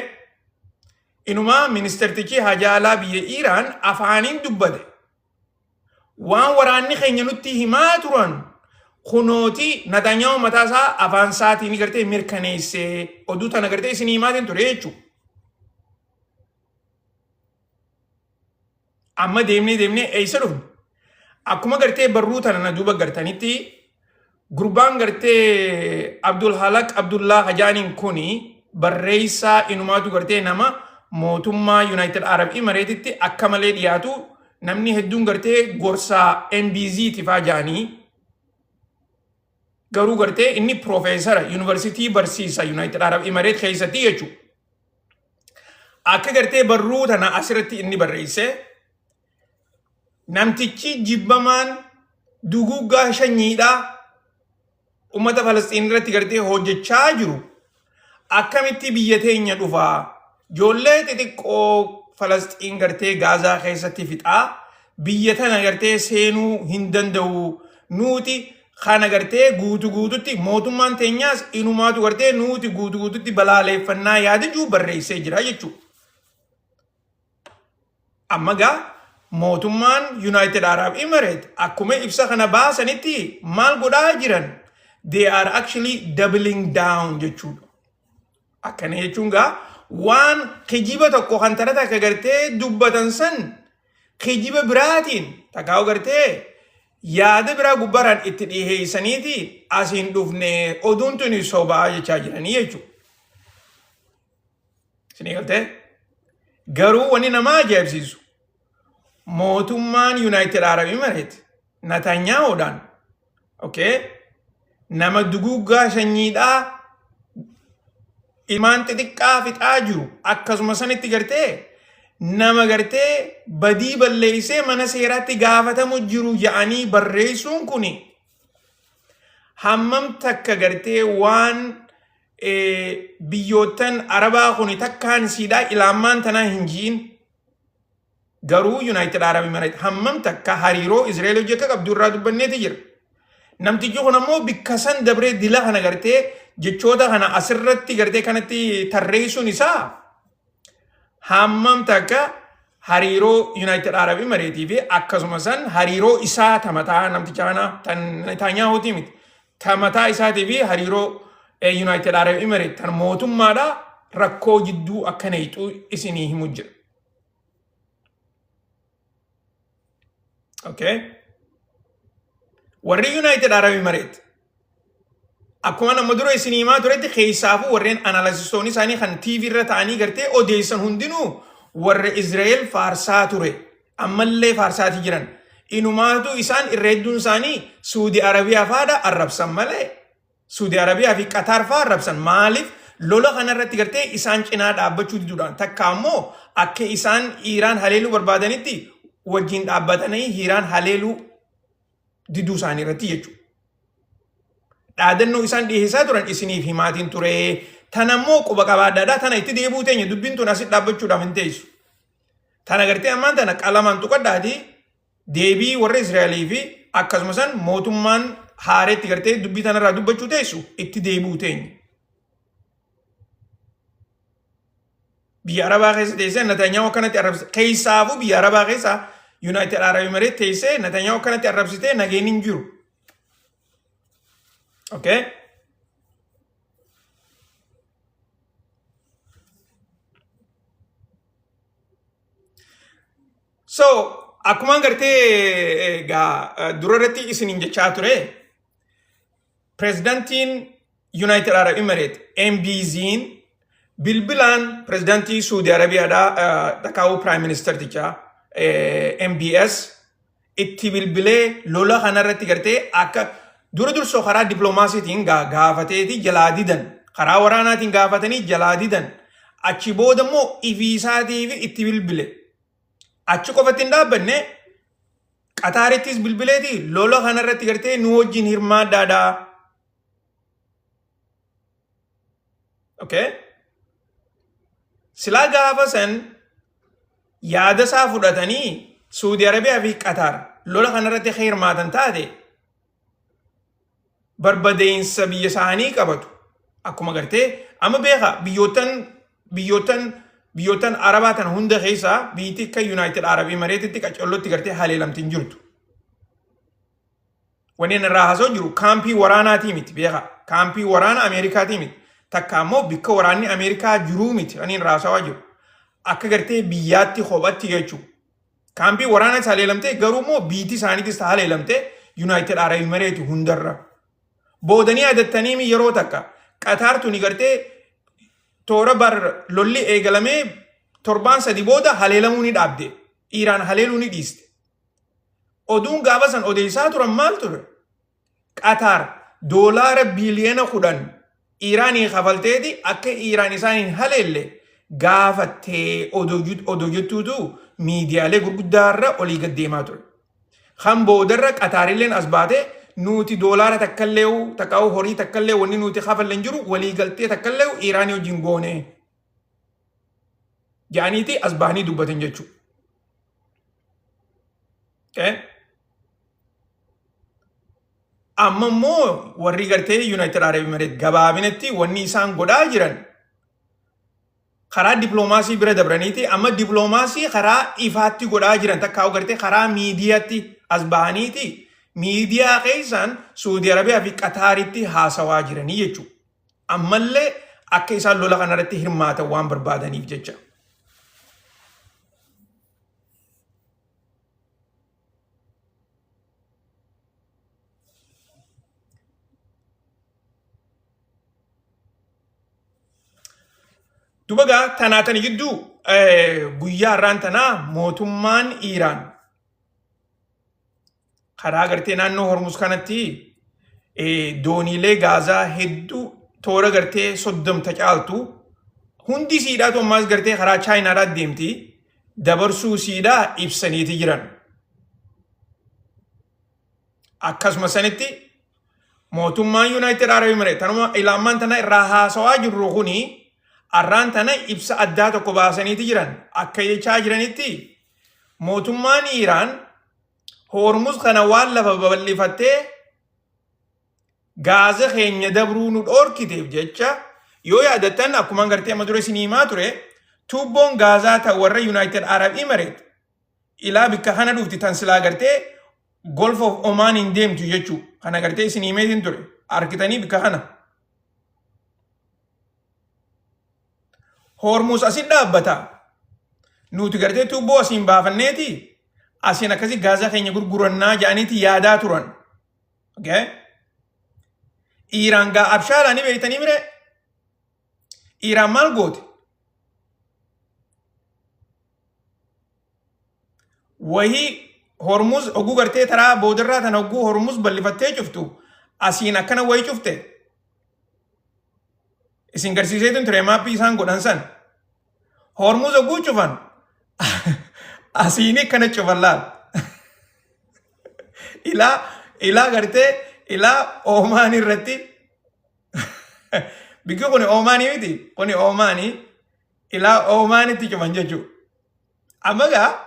Inumaa ministeertichi hajaa alaa biyya Iiraan afaaniin dubbate. Waan waraanni keenya nutti himaa turan kunooti Netanyahu mataa isaa afaan isaatiin gartee mirkaneessee oduu tana gartee isin himaatiin ture jechuudha. Amma deemnee deemnee eessa dhufne? Akkuma gartee barruu tana na duuba gartanitti gurbaan gartee Abdul Halaq Abdullaa Hajaaniin kuni barreessaa inumaatu gartee nama mootummaa United Arab Emiratetti akka malee dhiyaatu namni hedduun gartee gorsaa MBZ tifaa jaanii garuu gartee inni piroofeesara yuunivarsiitii barsiisa United Arab Emirates keessatti jechuudha. Akka gartee barruu tana asirratti inni barreesse namtichi jibbamaan duguuggaa shanyiidhaa uummata Falasxiin irratti gartee hojjechaa jiru akkamitti biyya teenya dhufaa ijoollee xixiqqoo Falasxiin gartee Gaazaa keessatti fixaa biyya tana gartee seenuu hin danda'u nuti kana gartee guutu guututti mootummaan teenyaas inumaatu gartee nuti guutu guututti balaaleeffannaa yaada jiru barreessee jira jechuudha. Amma gaa mootummaan United Arab Emirates akkuma ibsa kana baasanitti maal godhaa jiran? They are actually doubling down jechuudha. Akkana jechuun gaa waan kijiba tokko kan tara takka gartee dubbatan san kijiba biraatiin takkaa gartee yaada biraa gubbaaraan itti dhiheessaniiti asiin dhufne oduun tuni sobaa jechaa jiranii jechuudha. Isinii galtee? Garuu wanni nama ajaa'ibsiisu Mootummaan United Arab Emirates Natanyahuudhaan, okay, nama duguuggaa sanyiidhaa ilmaan xixiqqaa fixaa jiru, akkasuma sanitti gartee nama gartee badii balleessee mana seeraatti gaafatamu jiru ja'anii barreessuun kuni hammam takka gartee waan biyyoottan Arabaa kuni takkaan siidhaa ilaammaan tanaa hin ji'in, garuu United Arab Emirates hammam takka hariiroo Israa'el hojii akka qabdu irraa dubbanneeti jira. Namtichi kun ammoo bikka san dabree dila kana gartee jechoota kana asirratti gartee kanatti tarreessuun isaa hammam takka hariiroo United Arab Emirates fi akkasuma san hariiroo isaa tamataa namticha kana tan Netanyahuutii miti. Tamataa isaatii fi hariiroo United Arab Emirates tan mootummaadha rakkoo jidduu akka neexuu isinii himu jira. Okay. Warri United Arab Emirates akkuma nama dura isin himaa turetti, keessaafuu warreen analysistoonni isaanii kan TV irra ta'anii gartee odeessan hundinuu warra Israa'el faarsaa ture. Ammallee faarsaatii jiran. Inumaatu isaan irra hedduun isaanii Suudi Arabiyaa faadha arrabsan malee, Suudi Arabiyaa fi Qataar fa'aa arrabsan. Maaliif? Lola kanarratti gartee isaan cinaa dhaabbachuu diduudhaan, takka ammoo akka isaan Iiraan haleeluu barbaadanitti wajjin dhaabbatanii Iiraan haleeluu diduu isaanii irratti jechuudha. Dhaadannoo isaan dhiyeessaa turan isiniif himaatiin ture. Tana immoo quba qabaadhaadha. Tana itti deebi'uu teenya, dubbiin tun asitti dhaabbachuudhaaf hin teessu. Tana gartee ammaan tana qalamaan tuqadhaatii deebii warra Israa'elii fi akkasuma san mootummaan haareetti gartee dubbii tanarraa dubbachuu teessu itti deebi'uu teenya. Biyya Arabaa keessa teessee Netanyahu akkanatti arrabsite, keessaafuu biyya Arabaa keessa United Arab Emirates teessee Netanyahu akkanatti arrabsitee nageenyi hin jiru. Okay? So, akkuma gartee egaa dura irratti isiniin jechaa ture, pirezidantiin United Arab Emirates MBZ'n bilbilaan pirezidantii Suudi Arabiyaadhaa, dhakaa'uu Prime Ministertichaa MBS itti bilbilee, lola kanarratti gartee akka dura dursoo karaa dippiloomaasiitiin gaafateeti jalaa didan, karaa waraanaatiin gaafatanii jalaa didan, achi booda immoo ifiisaatiif itti bilbile. Achi qofatti hin dhaabbanne, Qataarittis bilbileeti lola kanarratti gartee nu wajjin hirmaadhaadha. Okay? Silaa gaafa san yaada isaa fudhatanii Suudi Arabiyaa fi Qataar lola kanarratti akka hirmaatan taate, barbadeensa biyya isaanii qabatu. Akkuma gartee amma beeka biyyoottan Arabaa tana hunda keessaa biyyi akka United Arab Emiratesitti qacollotti gartee haleelamti hin jirtu. Wanni inni irraa haasa'u jiru kaampii waraanaatii miti, beeka. Kaampii waraana Ameerikaatii miti. Takka ammoo bikka waraanni Ameerikaa jiruu miti wanni irraa haasawaa jiru. Akka gartee biyyaatti kophatti jechuudha. Kaampii waraanaa haleelamtee, garuu immoo biitii isaaniitis haleelamtee United Arab Emirates hundarra. Boodanii adattanii yeroo takka Qataar tuni gartee toora bar lolli eegalamee torbaan 3 booda haleelamuu ni dhaabde. Iiraan haleeluu ni dhiiste. Oduun gaafa san odeessaa turan maal ture? Qataar doolaara biiliyoona 10 Iiraanii kafalteeti akka Iiraan isaan hin haleelle gaafattee odoo jettuutu miidiyaalee gurguddaarra olii gad deemaa ture. Kan boodarra Qataarilleen as baatee nuti doolaara takkallee takkaa'u horii takkallee wanni nuti kafalle hin jiru, walii galtee takkallee Iiraanii wajjin goone jedhaniiti as bahanii dubbatan jechuudha. Okay? Amma immoo warri gartee United Arab Emirates gabaabinatti wanni isaan godhaa jiran karaa dippiloomaasii bira dabraniiti amma dippiloomaasii karaa ifaatti godhaa jiran, takkaa'u gartee karaa miidiyaatti as bahaniiti miidiyaa keessaan Suudi Arabiyaa fi Qataaritti haasawaa jiranii jechuudha. Ammallee akka isaan lola kanarratti hirmaatan waan barbaadaniif jecha. Duba gaa tanaa tani gidduu guyyaa har'aan tanaa mootummaan Iiraan Karaa gartee naannoo Hormuz kanatti dooniilee gaazaa hedduu toora gartee 30 caaltu hundi siidhaatu ammaas gartee karaa Chaayinaadhaa deemti dabarsuu siidhaa ibsaniiti jiran. Akkasuma sanitti mootummaan Yuunaayitid Arab Emirates tanuma ilaammaan tana irraa haasawaa jirru kuni arraan tana ibsa addaa tokko baasaniiti jiran. Akka jechaa jiranitti mootummaan Iiraan Hormuz kana waan lafa babal'ifattee gaaza keenya dabruu nu dhoorkiteef jecha, yoo yaadattan akkuma gartee amma dura isin himaa ture, tuubboon gaazaa ta warra United Arab Emirates ilaa bikka kana dhufti tan silaa gartee Gulf of Oman hin deemtu jechuu kana gartee isin himeetiin ture argitanii bikka kana. Hormuz asit dhaabbata. Nuti gartee tuubboo asiin baafanneeti asiin akkasii gaazaa keenya gurgurannaa jedhaniiti yaadaa turan. Okay? Iiraan gaa abshaalaa ni beektanii mire? Iiraan maal goote? Wahii Hormuz oguu gartee taraa boodarraa tana oguu Hormuz bal'ifattee cuftu asiin akkana wayii cufte. Isin garsiiseetu ture maappii isaan godhan san. Hormuz oguu cufan asiin akkana cufan laal. Ilaa ilaa gartee ilaa Oomaan irratti bikki kun Oomaanii miti, kuni Oomaanii, ilaa Oomaanitti cufan jechuudha. Amma gaa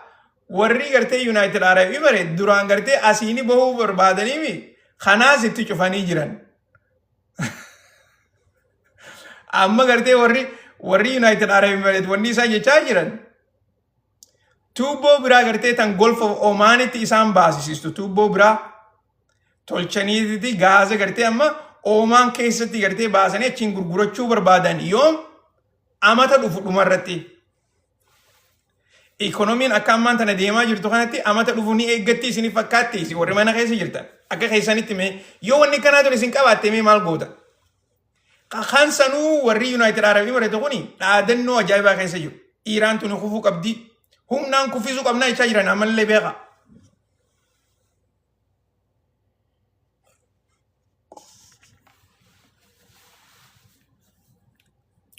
warri gartee United Arab Emirates duraan gartee asiini bahuu barbaadaniimi kanaas itti cufanii jiran. Amma gartee warri United Arab Emirates wanni isaan jechaa jiran tuubboo biraa gartee tan Gulf of Omaanitti isaan baasisiistu tuubboo biraa tolchaniiti gaaza gartee amma Omaan keessatti gartee baasanii achiin gurgurachuu barbaadan yoom amata dhufu dhumarratti. Ikonomiin akka ammaan tana deemaa jirtu kanatti amata dhufu ni eeggatti isin fakkaatti isin warri mana keessa jirtan. Akka keessanitti mee yoo wanni kanaa tun isin qabaatte mee maal goota? Kan sanuu warri United Arab Emirates kuni dhaadannoo ajaa'ibaa keessa jiru. Iiraan tuni kufuu qabdi. Humnaan kuffisuu qabnaa jechaa jiran ammallee beeka.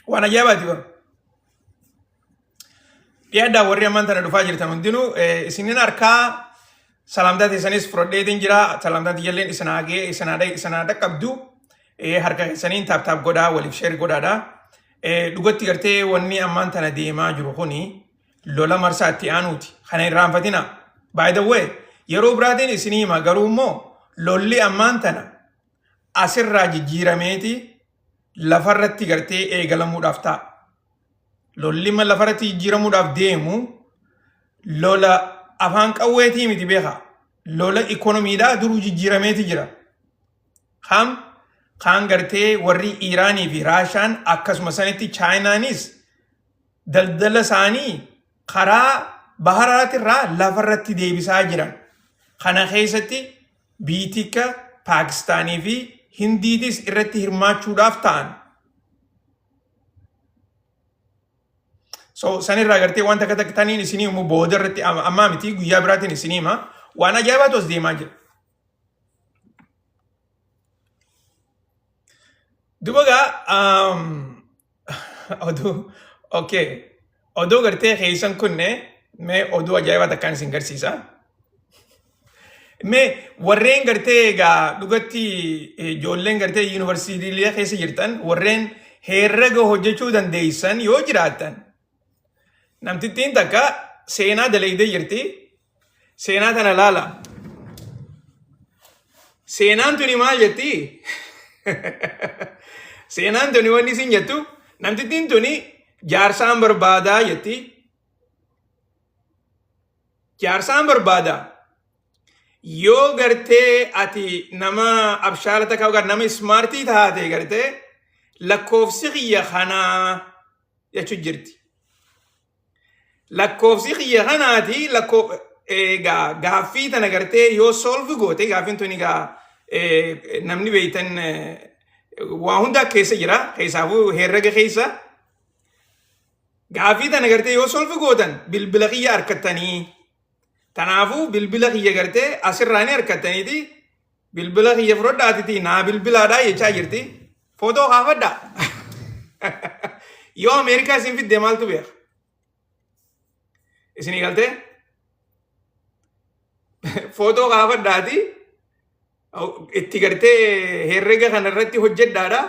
Waan ajaa'ibaati bara. Dhiyaadhaa warri ammaan tana dhufaa jirtan hundinuu isinin harkaa salaamtaa teessanis fudhadheetiin jira. Salaamtaa tiyyalleen isin haa ga'e isin haa dhaqqabdu. Harka keessaniin taap taap godhaa waliif sheer godhaadha. Dhugatti gartee wanni ammaan tana deemaa jiru kuni lola marsaa itti aanuuti. Kana hin irraanfatina. By the way, yeroo biraatiin isinii hima, garuu immoo lolli ammaan tana asirraa jijjiirameeti lafarratti gartee eegalamuudhaaf ta'a. Lolli amma lafarratti jijjiiramuudhaaf deemu lola afaan qawweetii miti beeka. Lola ikonomiidhaa duruu jijjiirameeti jira. Kam kaan gartee warri Iiraanii fi Raashaan akkasuma sanitti Chaayinaanis daldala isaanii karaa baharaatirraa lafarratti deebisaa jiran. Kana keessatti biitikka Paakistaanii fi Hindiitis irratti hirmaachuudhaaf ta'an. So sanirraa gartee wanta akka takka taniin isinii himu booda irratti ammaa miti, guyyaa biraatiin isinii hima. Waan ajaa'ibaatu as deemaa jira. Duba gaa oduu, okay, oduu gartee keessan kunne mee oduu ajaa'ibaa takkaan isin garsiisa. Mee warreen gartee egaa dhugatti ijoolleen gartee yuunivarsiitiilee keessa jirtan, warreen herrega hojjechuu dandeessan yoo jiraattan, namtittiin takka seenaa dalaydee jirti. Seenaa tana laala. Seenaan tuni maal jetti? Seenaan tuni wanni isin jettu, namtittiin tuni jaarsaan barbaadaa jetti. Jaarsaan barbaada. Yoo gartee ati nama abshaala takka yookaan nama ismaartii taate gartee lakkoofsi kiyya kanaa jechuu jirti. Lakkoofsi kiyya kanaati egaa gaaffii tana gartee yoo solve goote, gaaffiin tun egaa namni beeytan waa hundaa keessa jira, keessaafuu herrega keessa. Gaaffii tana gartee yoo solve gootan bilbila kiyya harkattanii Tanaafuu bilbila kiyya gartee asirraa ni harkattaniiti bilbila kiyya fudhadhaatiti naa bilbilaadhaa jechaa jirti. Footoo kaafadhaa. Yoo Ameerikaa isin fidde maaltu beeka? Isinii galtee? Footoo kaafadhaati itti gartee herrega kana irratti hojjedhaadha.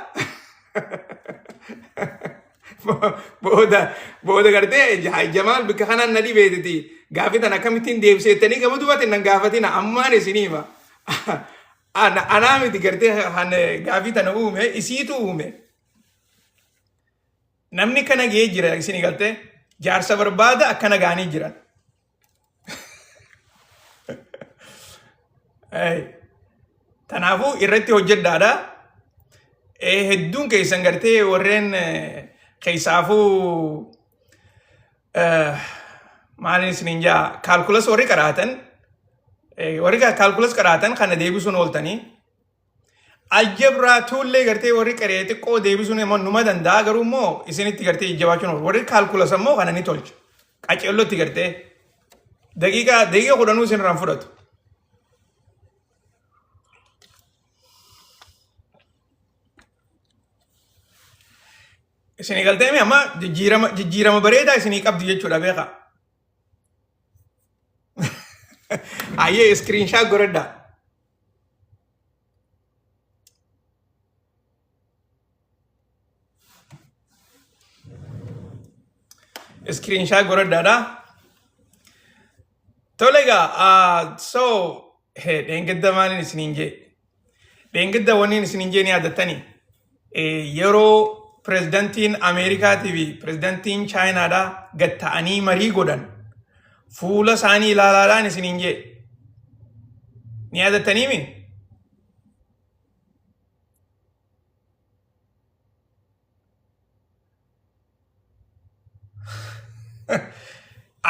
Booda booda gartee Jamaal bikka kanaan na dhibeetiti gaafii tana akkamittiin deebiseettanii gama duubatti nan gaafatina ammaan isinii hima. Anaa miti gartee kan gaafii tana uume isiitu uume. Namni kana ga'ee jira isinii galtee jaarsa barbaada akkana ga'anii jiran. Kanaafuu irratti hojjedhaadha. Hedduun keessan gartee warreen keessaafuu maaliin isiniin jaa calculus warri qaraatan warri calculus qaraatan kana deebisuun ooltanii algebra tuullee gartee warri qaree xiqqoo deebisuun immoo numa danda'a garuu immoo isinitti gartee jajjabaachuun oolu warri calculus ammoo kana ni tolcha qaceellotti gartee daqiiqaa daqiiqa kudhanuu isinirraan fudhatu. Isinii galtee amma jijjiirama jijjiirama bareedaa isinii qabdi jechuudha beekaa. Ayyee screenshot godhadhaa. Screenshot godhadhaadha. Tole egaa so dheengadda maaliin isiniin jee? Dheengadda wanniin isiniin jee ni yaadattanii? Yeroo pirezidantiin Ameerikaatii fi pirezidantiin Chaayinaadhaa gad ta'anii marii godhan fuula isaanii ilaalaadhaan isiniin jee. Ni yaadattanii mi?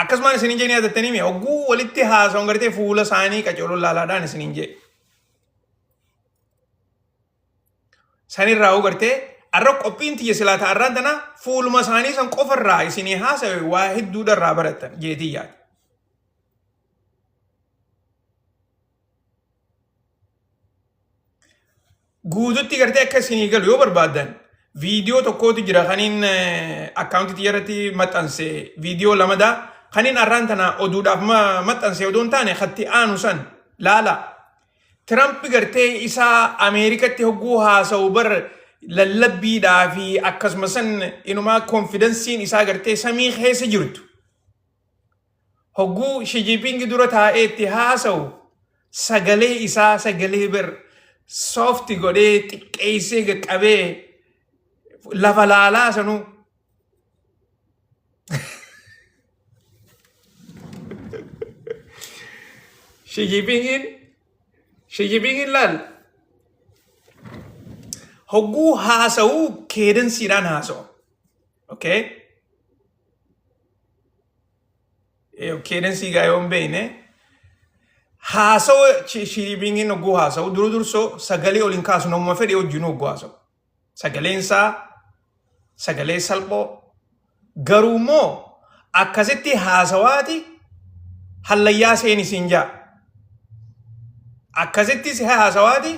Akkasumaan isiniin jee ni yaadattanii mi? Hogguu walitti haasa'uun gartee fuula isaanii qaceeloo ilaalaadhaan isiniin jee. Sanirraa hoo gartee arra qophiin tiyya silaa ta'arraan tana fuuluma isaanii san qofarraa isinii haasawe waa hedduudha irraa barattan jeetii yaada. Guututti gartee akka isinii galu yoo barbaaddan viidiyoo tokkootu jira kaniin akkaawuntii tiyya irratti maxxanse viidiyoo lamadaa kaniin arraan tana oduudhaaf maxxanse odoo hin taane katti aanu san laala. Tiramp gartee isaa Ameerikatti hogguu haasa'u bar lallabbiidhaa fi akkasuma san inumaa konfidensiin isaa gartee samii keessa jirtu. Hogguu Xi Jinping dura taa'ee itti haasa'u sagalee isaa sagalee bar soft godhee xiqqeessee qaqqabee lafa laalaa sanuu. Xi Jinpingin Xi Jinpingin laal hogguu haasa'u cadenceidhaan haasa'u. Okay? Cadence gaa yoo hin beekne haasawa Xi Jinpingin hogguu haasa'u dura dursoo sagalee ol hin kaasu namuma fedhe wajjin hogguu haasa'u. Sagaleen isaa sagalee salphoo garuu immoo akkasitti haasawaati hallayyaa seeni siin jaa. Akkasitti si haasawaati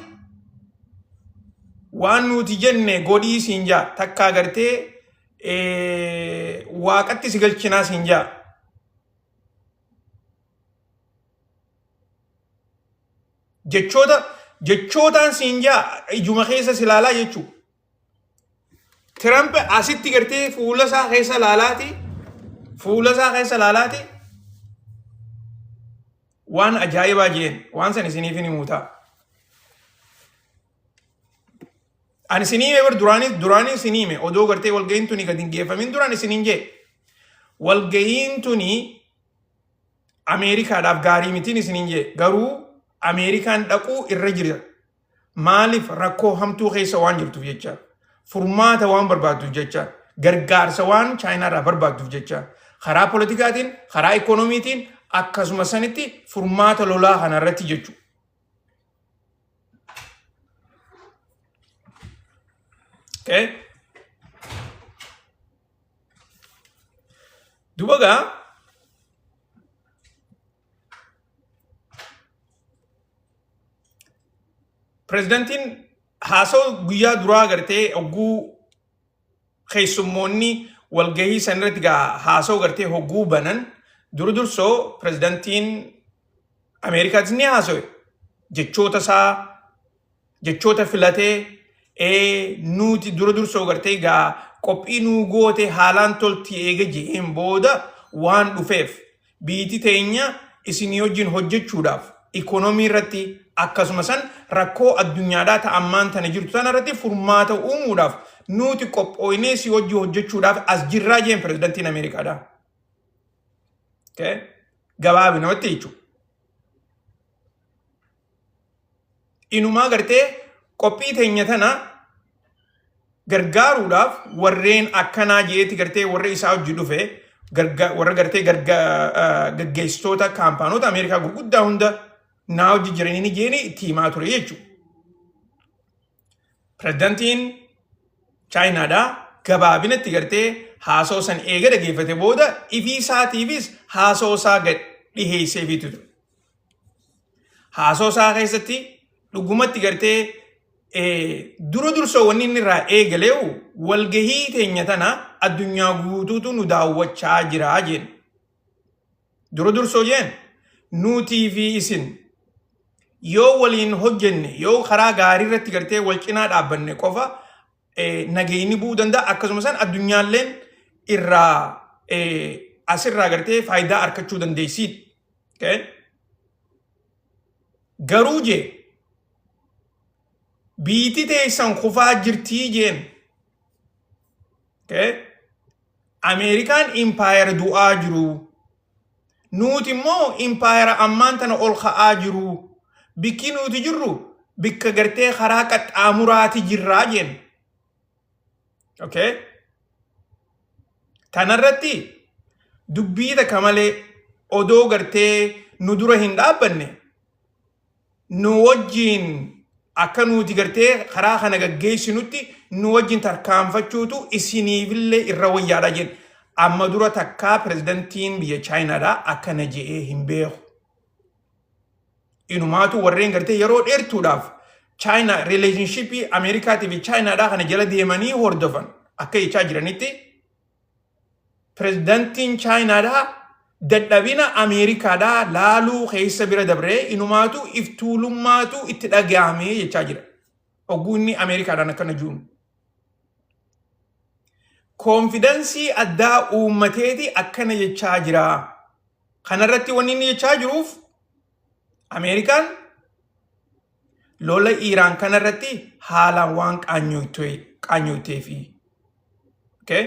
waan nuti jenne godhii siin jaa takkaa gartee waaqatti si galchinaa siin jaa. Jechoota jechootaan siin jaa ijuma keessa si ilaalaa jechuudha. Tiramp asitti gartee fuula isaa keessa ilaalaati fuula isaa keessa ilaalaati waan ajaa'ibaa jeen waan san isiniif hin himu ta'a. Ani isinii hime bar duraanii duraanii isinii hime odoo gartee walga'iin tuni gadi hin geeffamin duraan isiniin jee. Walga'iin tuni Ameerikaadhaaf gaarii mitiin isiniin jee garuu Ameerikaan dhaquu irra jira. Maaliif rakkoo hamtuu keessa waan jirtuuf jecha furmaata waan barbaadduuf jecha gargaarsa waan Chaayinaarraa barbaadduuf jecha karaa politikaatiin karaa ikoonomiitiin akkasuma sanitti furmaata lolaa kana irratti jechuudha. Okay? Duba gaa Pirezidantiin haasawaa guyyaa duraa gartee hogguu keessummoonni walgahii san irratti gaa haasawaa gartee hogguu banan dura dursoo pirezidantiin Ameerikaatis ni haasawe. Jechoota isaa jechoota filatee nuti dura dursoo gartee gaa qophii nuu goote haalaan tolti eega je'een booda waan dhufeef biiti teenya isinii wajjin hojjechuudhaaf ikoonomii irratti akkasuma san rakkoo addunyaadhaa ta ammaan tana jirtu tana irratti furmaata uumuudhaaf nuti qophooynee si wajjin hojjechuudhaaf as jirraa jeen pirezidantiin Ameerikaadhaa. Okay? Gabaabinumatti jechuudha. Inumaa gartee qophii teenya tana gargaaruudhaaf warreen akkanaa jeeti gartee warra isaa hojii dhufe warra gartee gaggeessitoota kaampaanota Ameerikaa gurguddaa hunda naa hojii jiranii ni jeeni itti himaa ture jechuudha. Pirezidantiin Chaayinaadhaa gabaabinatti gartee haasoo san eega dhageeffate booda ifii isaatiifis haasoo isaa gad dhiheesseefiitu ture. Haasoo isaa keessatti dhugumatti gartee dura dursoo wanni inni irraa eegaleewu walgahii teenya tana addunyaa guutuutu nu daawwachaa jira jeen. Dura dursoo jeen nuutii fi isin yoo waliin hojjenne, yoo karaa gaarii irratti gartee wal cinaa dhaabbanne qofa nageenyi bu'uu danda'a, akkasuma san addunyaalleen irraa asirraa gartee faayidaa argachuu dandeessiidha. Okay? Garuu jee biiti teessan kufaa jirtii jeen. Okay? Ameerikaan impaayera du'aa jiru. Nuti immoo impaayera ammaan tana ol ka'aa jiru. Bikki nuti jirru bikka gartee karaa qaxxaamuraati jirraa jeen. Okay? Tanarratti dubbii takka malee odoo gartee nu dura hin dhaabbanne, nu wajjiin akka nuti gartee karaa kana gaggeessinutti nu wajjin tarkaanfachuutu isiniifillee irra wayyaadha jedhe. Amma dura takkaa pirezidantiin biyya Chaayinaadhaa akkana je'ee hin beeku. Inumaatu warreen gartee yeroo dheertuudhaaf Chaayinaa relationshipii Ameerikaatii fi Chaayinaadhaa kana jala deemanii hordofan akka jechaa jiranitti, pirezidantiin Chaayinaadhaa dadhabina Ameerikaadhaa laaluu keessa bira dabree inumaatu iftuulummaatu itti dhaga'amee jechaa jira. Hogguu inni Ameerikaadhaan akkana jiru. Confidence addaa uummateeti akkana jechaa jira. Kanarratti wanni inni jechaa jiruuf Ameerikaan lola Iiraan kanarratti haalaan waan qaanyoyteefi. Okay?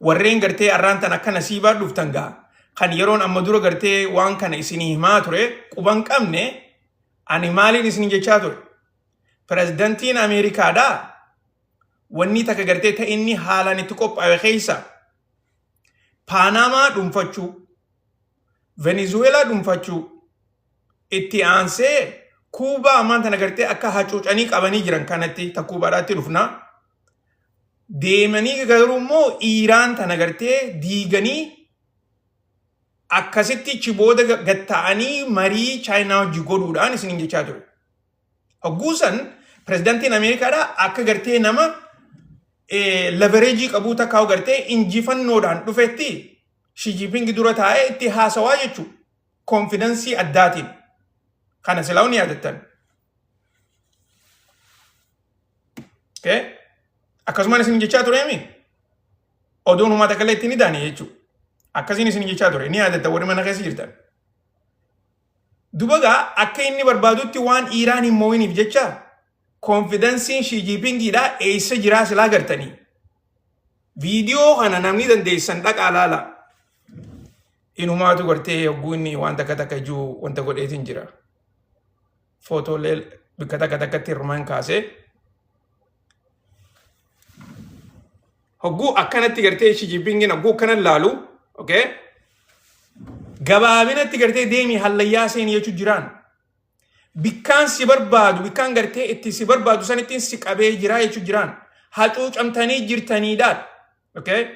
Warreen gartee arraan tan akka nasiibaa dhuftan gaa kan yeroon amma dura gartee waan kana isinii himaa ture quban qabne, ani maaliin isin jechaa ture? Pirezidantiin Ameerikaadhaa wanni takka gartee ta inni haalaan itti qophaa'e keessa Paanamaa dhuunfachuu, Venezuweelaa dhuunfachuu, itti aansee Kuubaa ammaan tana gartee akka hacuucanii qabanii jiran kanatti ta Kuubaadhaatti dhufna. Deemanii garuu immoo Iiraan tana gartee diiganii akkasitti achi booda gatta'anii marii Chaayinaa hojii godhuudhaan isiniin jechaa ture. Hogguu san pirezidaantiin Ameerikaadhaa akka gartee nama leverage qabuu takkaa gartee injifannoodhaan dhufetti Xi Jinping dura taa'ee itti haasawaa jechuudha. Confidence addaatiin. Kana silaa ni yaadattan. Okay? Akkasumaan isin jechaa tureemi? Oduun humaa takka illee ittiin idaane jechuudha. Akkasiin isin jechaa ture. Ni yaadatta warri mana keessa jirtan. Dubagaa akka inni barbaadutti waan Iiraan hin moo'iniif jecha confidenceiin Xi Jinpingiidhaa eessa jiraa silaa gartanii. Viidiyoo kana namni dandeessan dhaqaa laala. Inumaatu gartee hogguu inni waan takka takka jiru wanta godheetiin jira. Footoolee bakka takka takkatti hirmaan kaasee. Hogguu akkanatti gartee Xi Jinpingin hogguu akkana laalu, okay? Gabaabinatti gartee deemii hallayyaa seenii jechuun jiraan. Bikkaan si barbaadu, bikkaan gartee itti si barbaadu sanittiin si qabee jiraa jechuun jiraan. Hacuucamtanii jirtaniidha. Okay?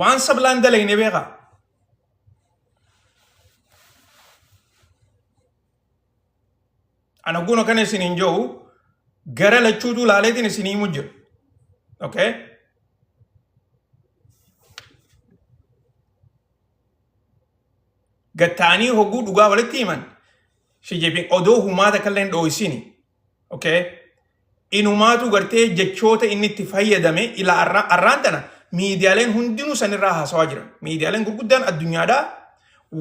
Waan sablaan dalagne beekaa. Ana guna kana isin hin jiru gara lachuutu laaleetiin isin himu jira. Okay? Gattaanii hogguu dhugaa walitti himan Xi Jinping odoo humaa takka illee hin dhooysini. Okay? Inumaatu gartee jechoota inni itti fayyadame ila arraan tana miidiyaaleen hundinuu sanirraa haasawaa jiran. Miidiyaaleen gurguddaan addunyaadhaa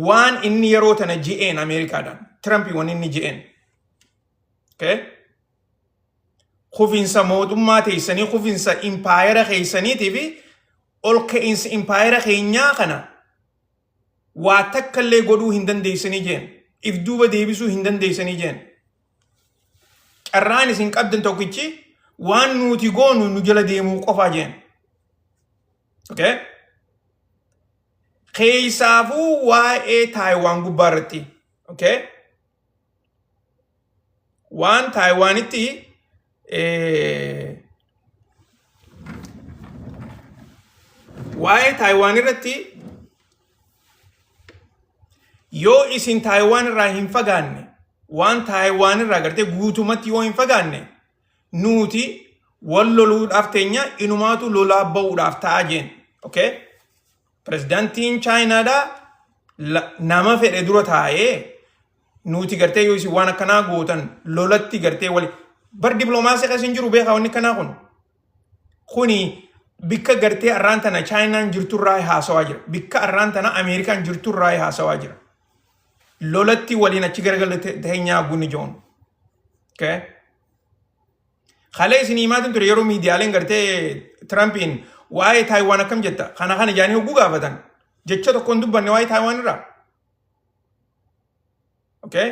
waan inni yeroo tana je'een Ameerikaadhaan. Tirampii waan inni je'een. Okay? Kufinsa mootummaa teessanii, kufinsa impaayera keessaniitii fi ol ka'iinsa impaayera keenyaa kana waa takka illee godhuu hin dandeessanii jeen. If duuba deebisuu hin dandeessanii jeen. Carraan isin qabdan tokkichi waan nuti goonu nu jala deemuu qofaa jeen. Okay? Keessaafuu waa'ee Taayiwaan gubbaa irratti. Okay? Waan Taayiwaanitti waa'ee Taayiwaan irratti yoo isin Taayiwaan irraa hin fagaanne waan Taayiwaan irraa gartee guutumatti yoo hin fagaanne nuti wal loluudhaaf teenya inumaatu lolaa ba'uudhaaf ta'a jeen. Okay? Pirezidaantiin Chaayinaadhaa nama fedhe dura taa'ee nuti gartee yoo isin waan akkanaa gootan lolatti gartee wali bar diploomaasii keessa hin jiru beekaa wanni akkanaa kun. Kuni bikka gartee arraan tana Chaayinaan jirturraa haasawaa jira. Bikka arraan tana Ameerikaan jirturraa haasawaa jira. Lolatti waliin achi garagalee teenyaa gunni joon. Okay? Kalee isin himaatiin ture yeroo miidiyaaleen gartee Tirampiin waa'ee Taayiwaan akkam jetta kana kana jaanii hogguu gaafatan jecha tokko hin dubbanne waa'ee Taayiwaan irraa. Okay?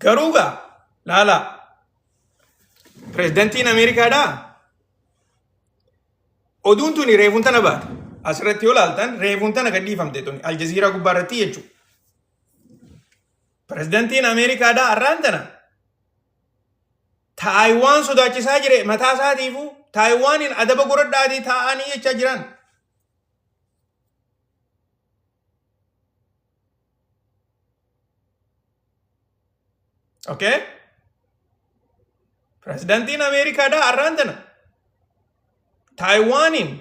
Garuu gaa laala pirezidantiin Ameerikaadhaa Oduun tuni reefuun tana baate. Asirratti yoo ilaaltan reefuun tana gadhiifamte tuni Aljaziiraa gubbaa irratti jechuudha. Pirezidantiin Ameerikaadhaa har'aan tana Taayiwaan sodaachisaa jire mataa isaatiifuu Taayiwaaniin adaba godhadhaatii taa'anii jechaa jiran. Okay? Pirezidantiin Ameerikaadhaa har'aan tana Taayiwaaniin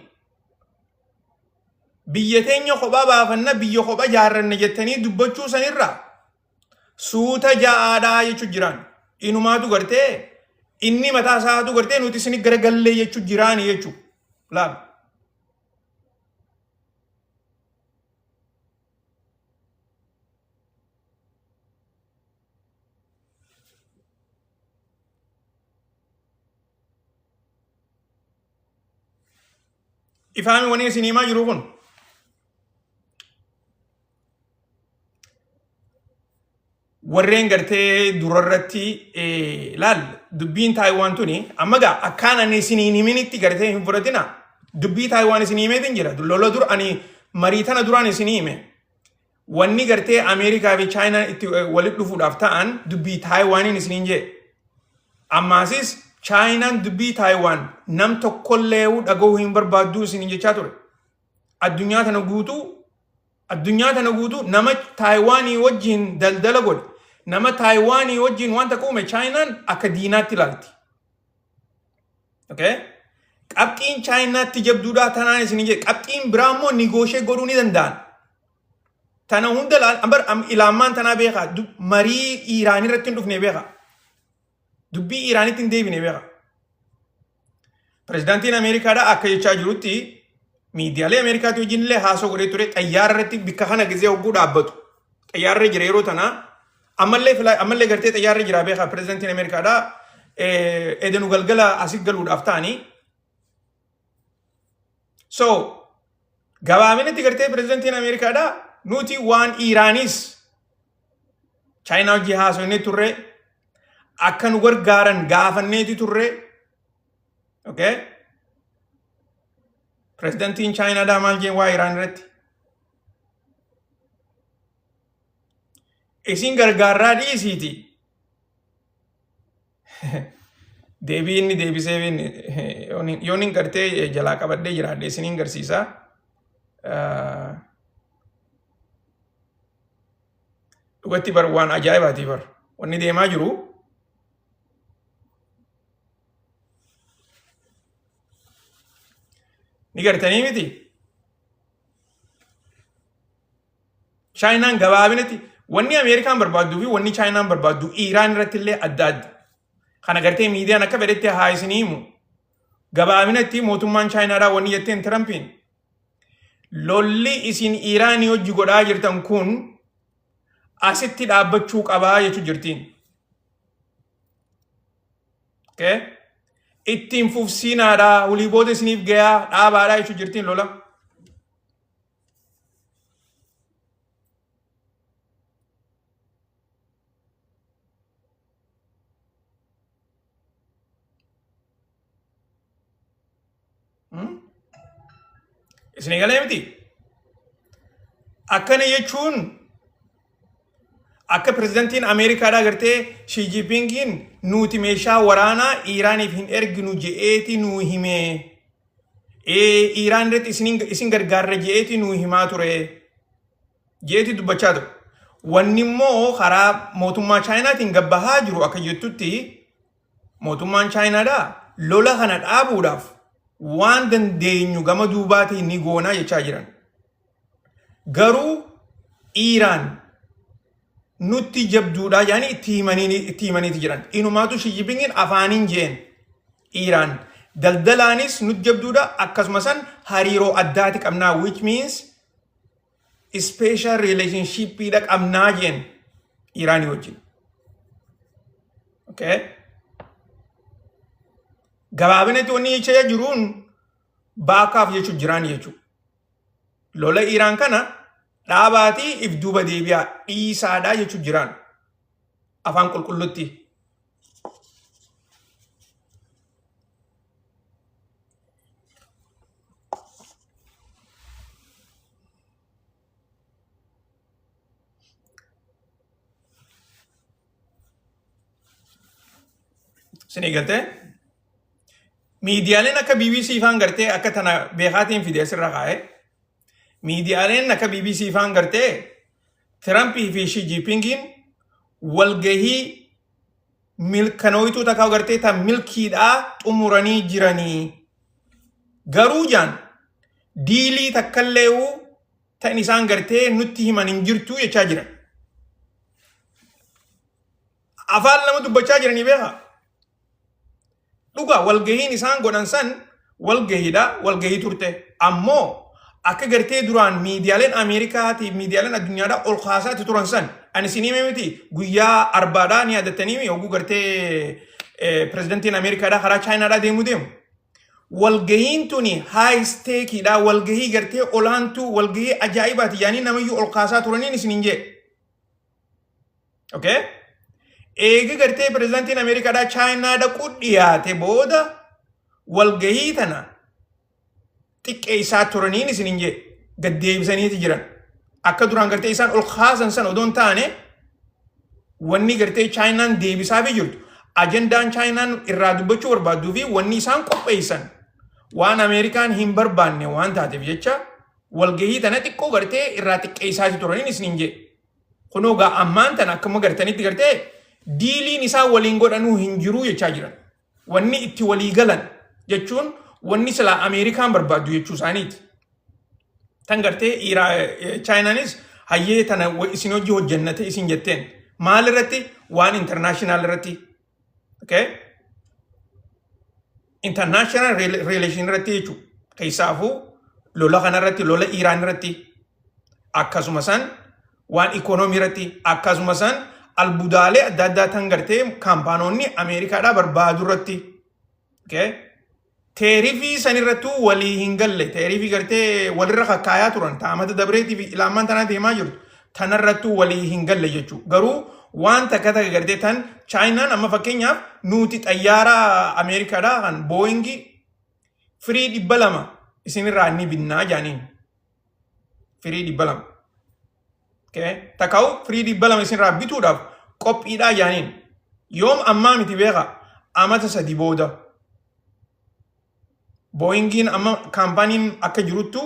biyya teenya kophaa baafanna biyya kophaa jaarranna jettanii dubbachuu sanirraa suuta ja'aadhaa jechuu jiraan. Inumaatu gartee inni mataa isaatu gartee nuti isin garagallee jechuu jiraani jechuu. Laal. Ifaami wani isin himaa jiru kun. Warreen gartee durarratti laal dubbiin Taayiwaan tuni amma gaa akkaan ani isin hin himinitti gartee hin fudhatina. Dubbii Taayiwaan isin himeetiin jira. Lola dur ani marii tana duraan isin hime. Wanni gartee Ameerikaa fi Chaayinaan itti walitti dhufuudhaaf ta'an dubbii Taayiwaaniin isiniin jee. Ammaasis Chaayinaan dubbii Taayiwaan nam tokkollee dhaga'uu hin barbaadduu isiniin jechaa ture. Addunyaa tana guutuu addunyaa tana guutuu nama Taayiwaanii wajjin daldala godhe nama Taayiwaanii wajjin waan takka uume Chaayinaan akka diinaatti ilaalti. Okay? Qabxiin Chaayinaatti jabduudhaa tanaan isin jedhe qabxiin biraa immoo nigoosheet godhuu ni danda'an. Tana hunda bar ilaammaan tanaa beekaa marii Iiraan irratti hin dhufne beekaa. Dubbii Iiraanitti hin deebine beekaa. Pirezidaantiin Ameerikaadhaa akka jechaa jirutti miidiyaalee Ameerikaatti wajjin illee haasoo godhee ture xayyaara irratti bikka kana gizee hogguu dhaabbatu. Xayyaarra jira yeroo tanaa ammallee ammallee gartee xayyaarra jira beekaa pirezidaantiin Ameerikaadhaa edenu galgala asii galuudhaaf ta'anii. So gabaabinatti gartee pirezidantiin Ameerikaadhaa nuti waan Iiraanis Chaayinaa hojii haasofnee turre akka nu gargaaran gaafanneeti turre. Okay? Pirezidantiin Chaayinaadhaa maal jeen waa Iraan irratti? Isin gargaarraa dhiisiiti. Deebii inni deebisee yoon hin gartee jalaa qabadhee jiraadhe isiniin garsiisa. Dhugatti bar waan ajaa'ibaati bar. Wanni deemaa jiru ni gartanii miti. Chaayinaan gabaabinatti wanni Ameerikaan barbaadduu fi wanni Chaayinaan barbaaddu Iiraan irratti illee adda adda. Kana gartee miidiyaan akka fedhetti haa isinii himu. Gabaabinatti mootummaan Chaayinaadhaa wanni jetteen Tirampiin lolli isin Iiraanii hojii godhaa jirtan kun asitti dhaabbachuu qabaa jechuu jirtiin. Okay? Ittiin fufsiinaadhaa olii booda isiniif gayaa dhaabaadhaa jechuu jirtiin lola. Isinii galee miti? Akkana jechuun akka pirezidantiin Ameerikaadhaa gartee Shii Jiipingiin nuti meeshaa waraanaa Iiraaniif hin erginu je'eeti nuu himee. Ee Iiraan irratti isin gargaarra je'eeti nuu himaa ture. Je'eeti dubbachaa ture. Wanni immoo karaa mootummaa Chaayinaatiin gabbahaa jiru akka jettutti mootummaan Chaayinaadhaa lola kana dhaabuudhaaf waan dandeenyu gama duubaatiin ni goonaa jechaa jiran. Garuu Iiraan nutti jabduudhaa jedhanii itti himaniiti jiran. Inumaatu Shi Jinpingin afaaniin jeen Iiraan daldalaanis nutti jabduudha akkasuma san hariiroo addaati qabnaa, which means special relationship dha qabnaa jeen Iiraanii wajjin. Okay. Gabaabinatti wanni jechaa jiruun baakaaf jechuun jiraan jechuudha. Lola Iiraan kana dhaabaatii if duuba deebi'aa dhiisaadhaa jechuun jiraan afaan qulqullutti. Isinii galtee? Miidiyaaleen akka BBC faan gartee akka tana beekaatiin fide asirra kaa'e. Miidiyaaleen akka BBC faan gartee Tirampii fi Shi Jiipingiin walgahii milkanooytuu takkaa gartee tan milkiidhaa xumuranii jiranii. Garuu jaan deal takkallee'uu tan isaan gartee nutti himan hin jirtu jechaa jiran. Afaan lama dubbachaa jiranii beekaa. Dhugaa walgahiin isaan godhan san walgahiidha, walgahii turte. Ammoo akka gartee duraan miidiyaaleen Ameerikaatii miidiyaaleen addunyaadhaa ol kaasaatti turan san ani isin hime miti, guyyaa arbaadhaa ni yaadattanii hogguu gartee pirezidantiin Ameerikaadhaa karaa Chaayinaadhaa deemu deemu. Walgahiin tuni high stakeiidha, walgahii gartee olaantuu, walgahii ajaa'ibaati yaanii namayyuu ol kaasaa turaniin isin hin jee. Okay? Eega gartee pirezidaantiin Ameerikaadhaa Chaayinaa dhaquu dhiyaate booda walgahii tana xiqqeessaa turaniin isin hin jee gad deebisaniiti jiran. Akka duraan gartee isaan ol kaasan san odoo hin taane, wanni gartee Chaayinaan deebisaafii jirtu, ajandaan Chaayinaan irraa dubbachuu barbaadduu fi wanni isaan qopheessan waan Ameerikaan hin barbaanne waan taateef jecha walgahii tana xiqqoo gartee irraa xiqqeessaati turaniin isin hin jee. Kunoo gaa ammaan tana akkuma gartanitti gartee dealiin isaan waliin godhanuu hin jiruu jechaa jiran. Wanni itti walii galan jechuun wanni silaa Ameerikaan barbaaddu jechuu isaaniiti. Tan gartee Chaayinaanis hayyee tana isin hojii hojjennate isin jetteen maal irratti? Waan international irratti. Okay? International relation irratti jechuudha. Keessaafuu lola kanarratti, lola Iiraan irratti, akkasuma san waan ikoonoomii irratti, akkasuma san albudaalee adda addaa tan gartee kaampaanoonni Ameerikaadhaa barbaadu irratti. Okay? Tariff san irrattuu walii hin galle. Tariff gartee walirra kakkaayaa turan taamata dabreetii fi ilaamaan tanaa deemaa jirtu tanarrattuu walii hin galle jechuudha. Garuu waan takka takka gartee tan Chaayinaan amma fakkeenyaaf nuti xayyaara Ameerikaadhaa kan Boeingii firii 200 isinirraa ni binnaa jaaniin. Firii 200. Okay? Takkaa'u firii 200 isinirraa bituudhaaf qophiidhaa jaaniin. Yoom? Ammaa miti beeka. Amata 3 booda. Booyingiin amma kaampaaniin akka jiruttu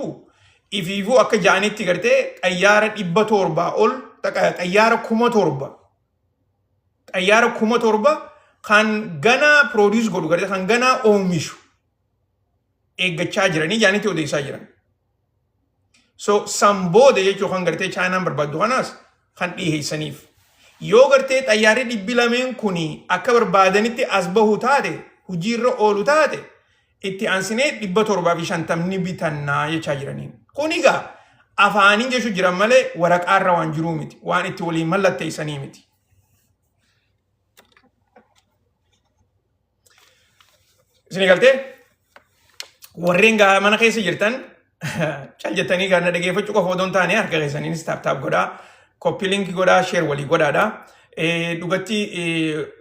ifiifuu akka ja'anitti gartee xayyaara 700 ol xayyaara 7,000 xayyaara 7,000 kan ganaa produce godhu gartee kan ganaa oomishu eeggachaa jiranii ja'anitti odeessaa jiran. So san booda jechuun kan gartee Chaayinaan barbaaddu kanaas kan dhiheessaniif. Yoo gartee xayyaarri 200 kun akka barbaadanitti as bahu taate, hojiirra oolu taate, itti aansinee 750 bitannaa jechaa jiraniin. Kun egaa afaaniin jechuu jiran malee waraqaarra waan jiruu miti. Waan itti waliin mallatteessanii miti. Isin galtee warreen gaa mana keessa jirtan cal jettanii gaa na dhageeffachuu qofa odoo hin taane harka keessaniinis taap taap godhaa, copy link godhaa, share walii godhaadha. Dhugatti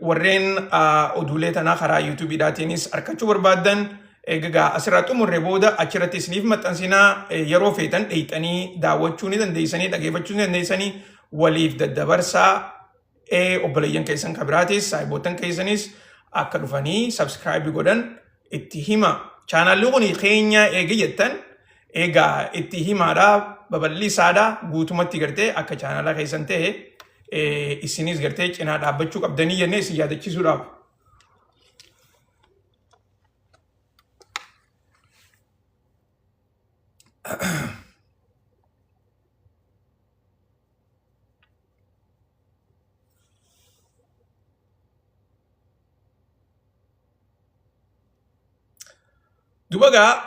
warreen oduulee tanaa karaa yuutuubiidhaatiinis argachuu barbaaddan egaa asirraa xumurre booda achirratti isiniif maxxansinaa, yeroo feetan dheeyxanii daawwachuu ni dandeessanii, dhageeffachuu ni dandeessanii, waliif daddabarsaa. Obboleeyyan keessan kan biraatis saahiboottan keessanis akka dhufanii subscribe godhan itti hima. Chaanaalli kun keenya eegi jettan egaa itti himaadha, babal'isaadha, guutumatti gartee akka chaanaala keessan ta'e isinis gartee cinaa dhaabbachuu qabdanii jennee isin yaadachiisuudhaaf. Duba gaa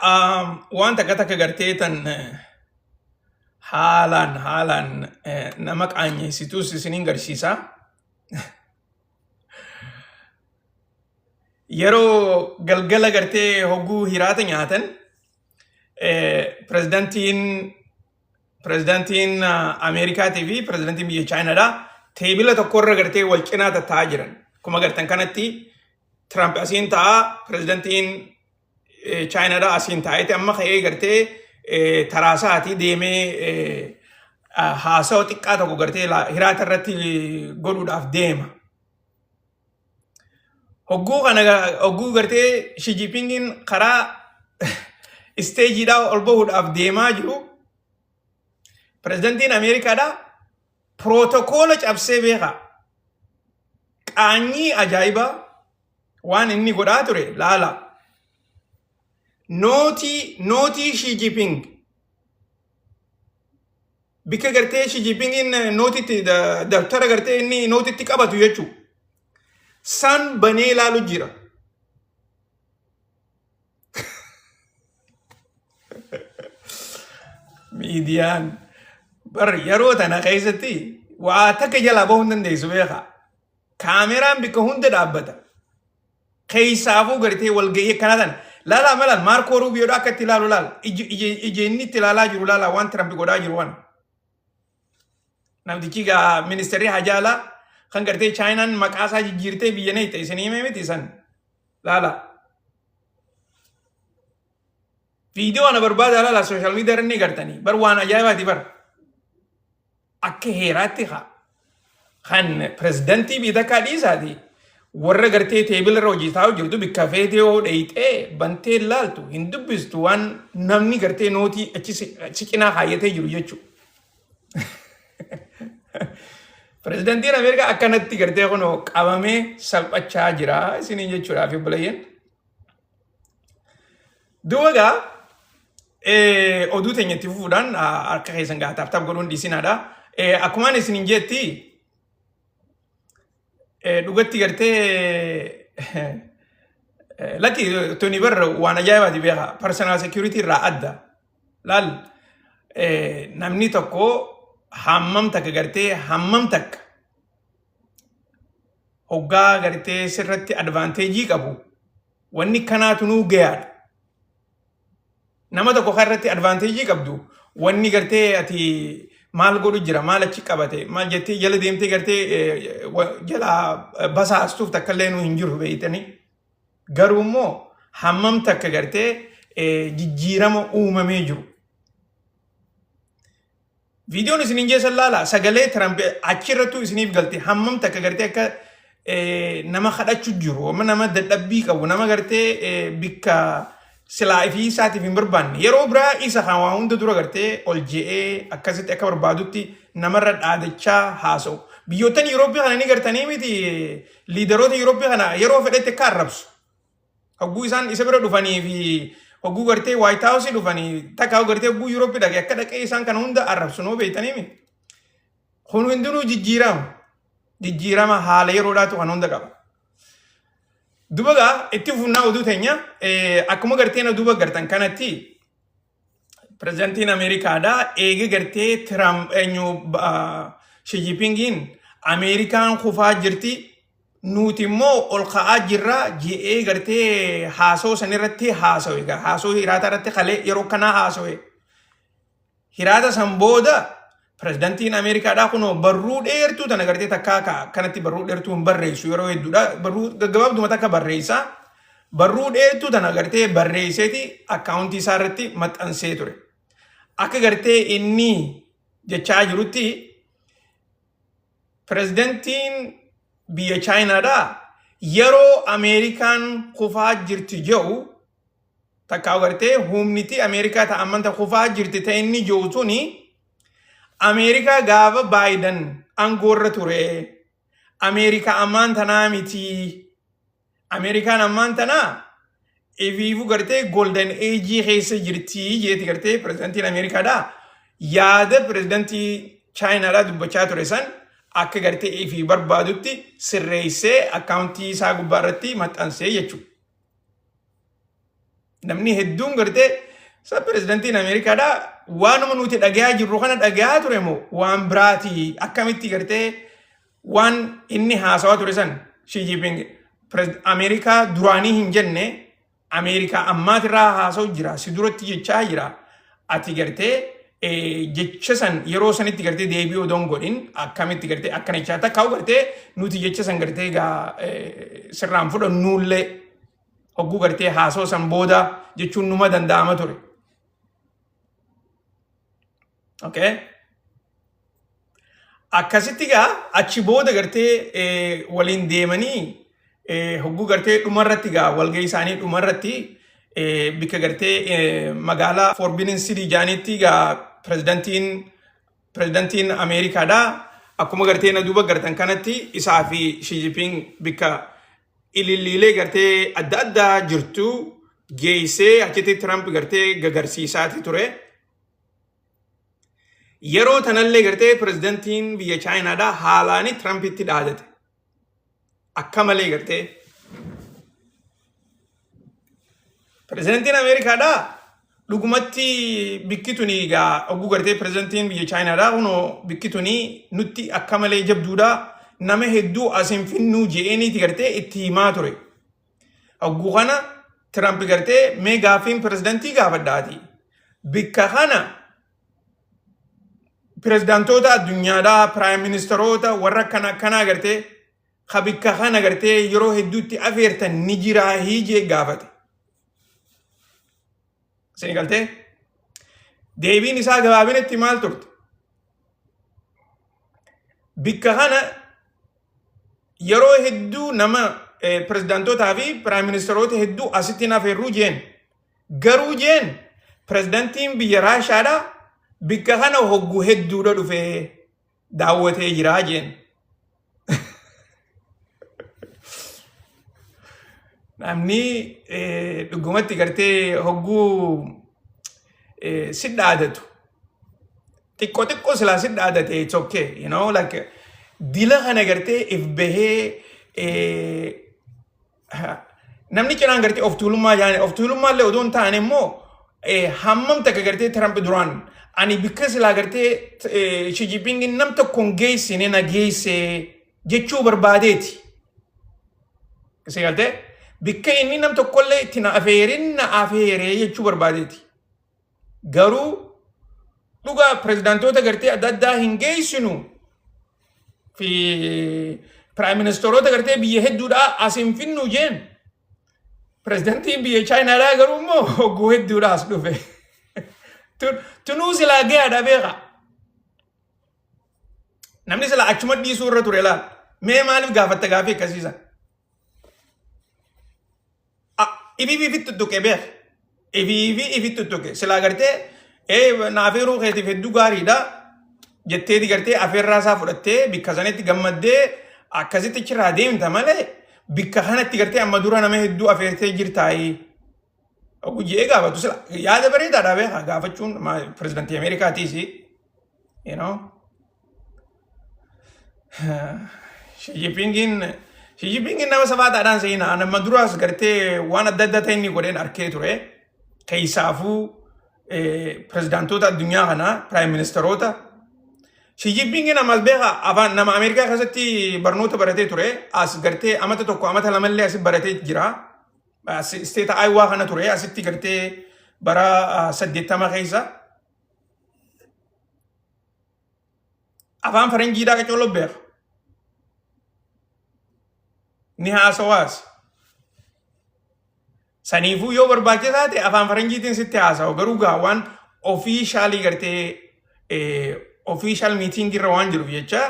waan takka takka gartee tan haalaan haalaan nama qaanyeessitus isiniin garsiisa. Yeroo galgala gartee hogguu hiraata nyaatan pirezidantiin Ameerikaatii fi pirezidantiin biyya Chaayinaadha teebila tokkorra gartee wal cinaa tattaa'aa jiran. Akkuma gartan kanatti Tiraamp asiin ta'a, pirezidantiin Chaayinaadha asiin taa'eeti amma ka'ee gartee taraasaatii deemee haasawa xiqqaa tokko gartee hiraata irratti godhuudhaaf deema. Hogguu kana hogguu gartee Xi Jinpingin karaa isteejiidhaa ol bahuudhaaf deemaa jiru, pirezidantiin Ameerikaadhaa pirootookoola cabsee beeka. Qaanyii ajaa'ibaa waan inni godhaa ture laala. Nootii Xi Jinping bikka gartee Xi Jinpingin nootitti dabtara gartee inni nootitti qabatu jechuudha. San banee ilaalu jira. Miidiyaan bar yeroo tana keessatti waa takka jalaa bahuu hin dandeessu beekaa. Kaameraan bikka hunda dhaabbata. Keessaafuu gartee walgahii akkanaa tana. Laalaa malaan Maarkoo Ruubiyoodha akka itti ilaalu laala. Iji inni itti ilaalaa jiru laala waan Tirampi godhaa jiru waan. Namtichi gaa ministeerri hajaa alaa kan gartee Chaayinaan maqaa isaa jijjiirtee biyya neeyte isin himee miti san. Laala. Viidiyoo ana barbaada laala, sooshaal miidiyaa irra ni gartanii. Bar waan ajaa'ibaati bar. Akka heeraatti haa. Kan pirezidantii biyya takkaa dhiisaati warra gartee teebila irra hojii taa'u jirtu bikka feetee yoo dheeyxee bantee laaltu hin dubbistu waan namni gartee nootii achi si cinaa kaayyatee jiru jechuudha. Pirezidantiin Ameerikaa akkanatti gartee kunoo qabamee salphachaa jira isiniin jechuudhaaf obboleeyyan. Duuba egaa oduu teenya itti fufuudhaan harka keessan gaa taap taap godhuun dhiisinaadha. Akkumaan isiniin jetti dhugatti gartee lakki tuni bar waan ajaa'ibaati beeka, personal security irraa adda. Laal, namni tokko hammam takka gartee hammam takka hoggaa gartee sirratti advantage qabu wanni kanaatu nuu gayaadha. Nama tokko kan irratti advantage qabdu wanni gartee ati maal godhu jira, maal achi qabate, maal jettee jala deemtee gartee jala basaastuuf takka illee nuu hin jiru beeytanii. Garuu immoo hammam takka gartee jijjiirama uumamee jiru. Viidiyoon isiniin jeessan laala, sagalee Tiramp achirrattuu isiniif galte hammam takka gartee akka nama kadhachu jiru, amma nama dadhabbii qabu, nama gartee bikka silaa ifii isaatiif hin barbaanne. Yeroo biraa isa kan waa hunda dura gartee ol je'ee akkasitti akka barbaadutti namarra dhaadachaa haasa'u. Biyyoottan Yurooppii kana ni gartanii miti liidaroota Yurooppii kana yeroo fedhetti akka arrabsu. Hogguu isaan isa bira dhufanii fi hogguu gartee White House dhufanii takka gartee hogguu Yurooppii dhaqee akka dhaqee isaan kana hunda arrabsu noo beektanii miti. Kun hundinuu jijjiirama. Jijjiirama haala yeroodhaatu kan hunda qaba. Duba gaa itti fufnaa oduu teenya akkuma gartee na duuba gartan kanatti pirezidantiin Ameerikaadhaa eega gartee Tiraamp eenyu Xi Jinpingiin Ameerikaan kufaa jirti nuti immoo ol ka'aa jirra je'ee gartee haasoo san irratti haasawe egaa haasoo hiraataa irratti kalee yeroo kanaa haasawe. Hiraata san booda pirezidantiin Ameerikaadhaa kunoo barruu dheertuu tana gartee takkaa ka akkanatti barruu dheertuu hin barreessu yeroo hedduudha. Barruu gaggabaabduma takka barreessa. Barruu dheertuu tana gartee barreesseeti akkaawuntii isaa irratti maxxansee ture. Akka gartee inni jechaa jirutti pirezidantiin biyya Chaayinaadhaa yeroo Ameerikaan kufaa jirti jedhu takkaa gartee humniti Ameerikaa ta ammanta kufaa jirti ta inni jiru tuni Ameerikaa gaafa Baayiden aangoorra ture. Ameerikaa ammaan tanaa miti. Ameerikaan ammaan tanaa ifiifu gartee golden age keessa jirti jeeti gartee pirezidantiin Ameerikaadhaa yaada pirezidantii Chaayinaadhaa dubbachaa ture san akka gartee ifii barbaadutti sirreessee akkaawuntii isaa gubbaa irratti maxxansee jechuudha. Namni hedduun gartee isa pirezidantiin Ameerikaadhaa waanuma nuti dhagayaa jirru kana dhagayaa ture moo waan biraati akkamitti gartee waan inni haasawaa ture san Xi Jinping Ameerikaa duraanii hin jenne Ameerikaa ammaatirraa haasa'u jira si duratti jechaa jira ati gartee jecha san yeroo sanitti gartee deebii odoo hin godhin akkamitti gartee akkana jechaa takkaa'u gartee nuti jecha san gartee egaa sirraan fudhannuullee hogguu gartee haasoo san booda jechuun numa danda'ama ture. Okay? Akkasitti gaa achi booda gartee waliin deemanii hogguu gartee dhumarratti gaa walgahii isaanii dhumarratti bikka gartee magaalaa Forbidden City jaanitti gaa pirezidantiin Ameerikaadhaa akkuma gartee na duuba gartan kanatti isaa fi Xi Jinping bikka ililliilee gartee adda addaa jirtu geessee achitti Trump gartee gagarsiisaati ture. Yeroo tanallee gartee pirezidantiin biyya Chaayinaadhaa haalaani Trumpitti dhaadate. Akka malee gartee. Pirezidantiin Ameerikaadhaa dhugumatti bikki tuni egaa oguu gartee pirezidantiin biyya Chaayinaadhaa kunoo bikki tuni nutti akka malee jabduudha nama hedduu as hin finnuu je'eeniiti gartee itti himaa ture. Hogguu kana Tiraamp gartee mee gaaffiin pirezidantii gaafadhaati. Bikka kana pirezidantoota addunyaadhaa, piraayim ministeerota warra akkana akkanaa gartee ka bikka kana gartee yeroo hedduutti afeertan ni jiraa hiijee gaafate. Isin galtee? Deebiin isaa gabaabinatti maal turte? Bikka kana yeroo hedduu nama pirezidaantootaa fi piraayim ministeerota hedduu asitti hin afeerruu jeen. Garuu jeen pirezidaantiin biyya Raashaadhaa bikka kana hoggu hedduudha dhufee daawwatee jiraa jeen. Namni dhugumatti gartee hogguu si dhaadatu xiqqoo xiqqoo silaa si dhaadate it's okay like dila kana gartee if bahee namni cinaan gartee of tuulummaa jaane of tuulummaa illee odoo hin taane immoo hammam takka gartee Trump duraan ani bikka silaa gartee Xi Jinping nam tokko hin geessine na geesse jechuu barbaadeeti. Isin galtee bikka inni nam tokkollee itti na afeerin na afeeree jechuu barbaadeeti. Garuu dhugaa pirezidaantoota gartee adda addaa hin geessinu fi piraayim ministeerota gartee biyya hedduudhaa as hin finnu jeen. Pirezidaantiin biyya Chaayinaadhaa garuu immoo hogguu hedduudhaa as dhufe. Tunuu silaa gahaadha beeka. Namni silaa achuma dhiisuu irra ture laal. Mee maaliif gaafatta gaafii akkasii san? Ifiif ifitti tuttuqe beek. Ifiifi ifitti tuttuqe. Silaa gartee ee na afeeruu keetiif hedduu gaariidha jetteeti gartee afeerraa isaa fudhattee bikka sanitti gammaddee akkasitti achirraa deemta malee bikka kanatti gartee amma dura nama hedduu afeertee jirtaayii. Gujjee gaafatu sila yaada bareedaadha beekaa gaafachuun pirezidantii Ameerikaatiis. You know. Xi Jinpingin Xi Jinpingin nama sabaataadhaan seenaa nama duraas gartee waan adda addaa ta'e inni godheen arkee ture. Keessaafuu pirezidaantoota addunyaa kanaa piraayim ministeerota. Xi Jinpingin ammas beekaa afaan nama Ameerikaa keessatti barnoota baratee ture. As gartee amata tokko amata lamallee asi baratee jira. Isteeta Ayiwaa kana ture asitti gartee bara 80 keessa. Afaan faranjiidhaa qacooloo beeka. Ni haasawaas. Saniifuu yoo barbaachisaa ta'e afaan faranjiitiin sitti haasawa. Garuu gaa waan ofiishaalii gartee ofiishaal miitiingii irra waan jiruuf jecha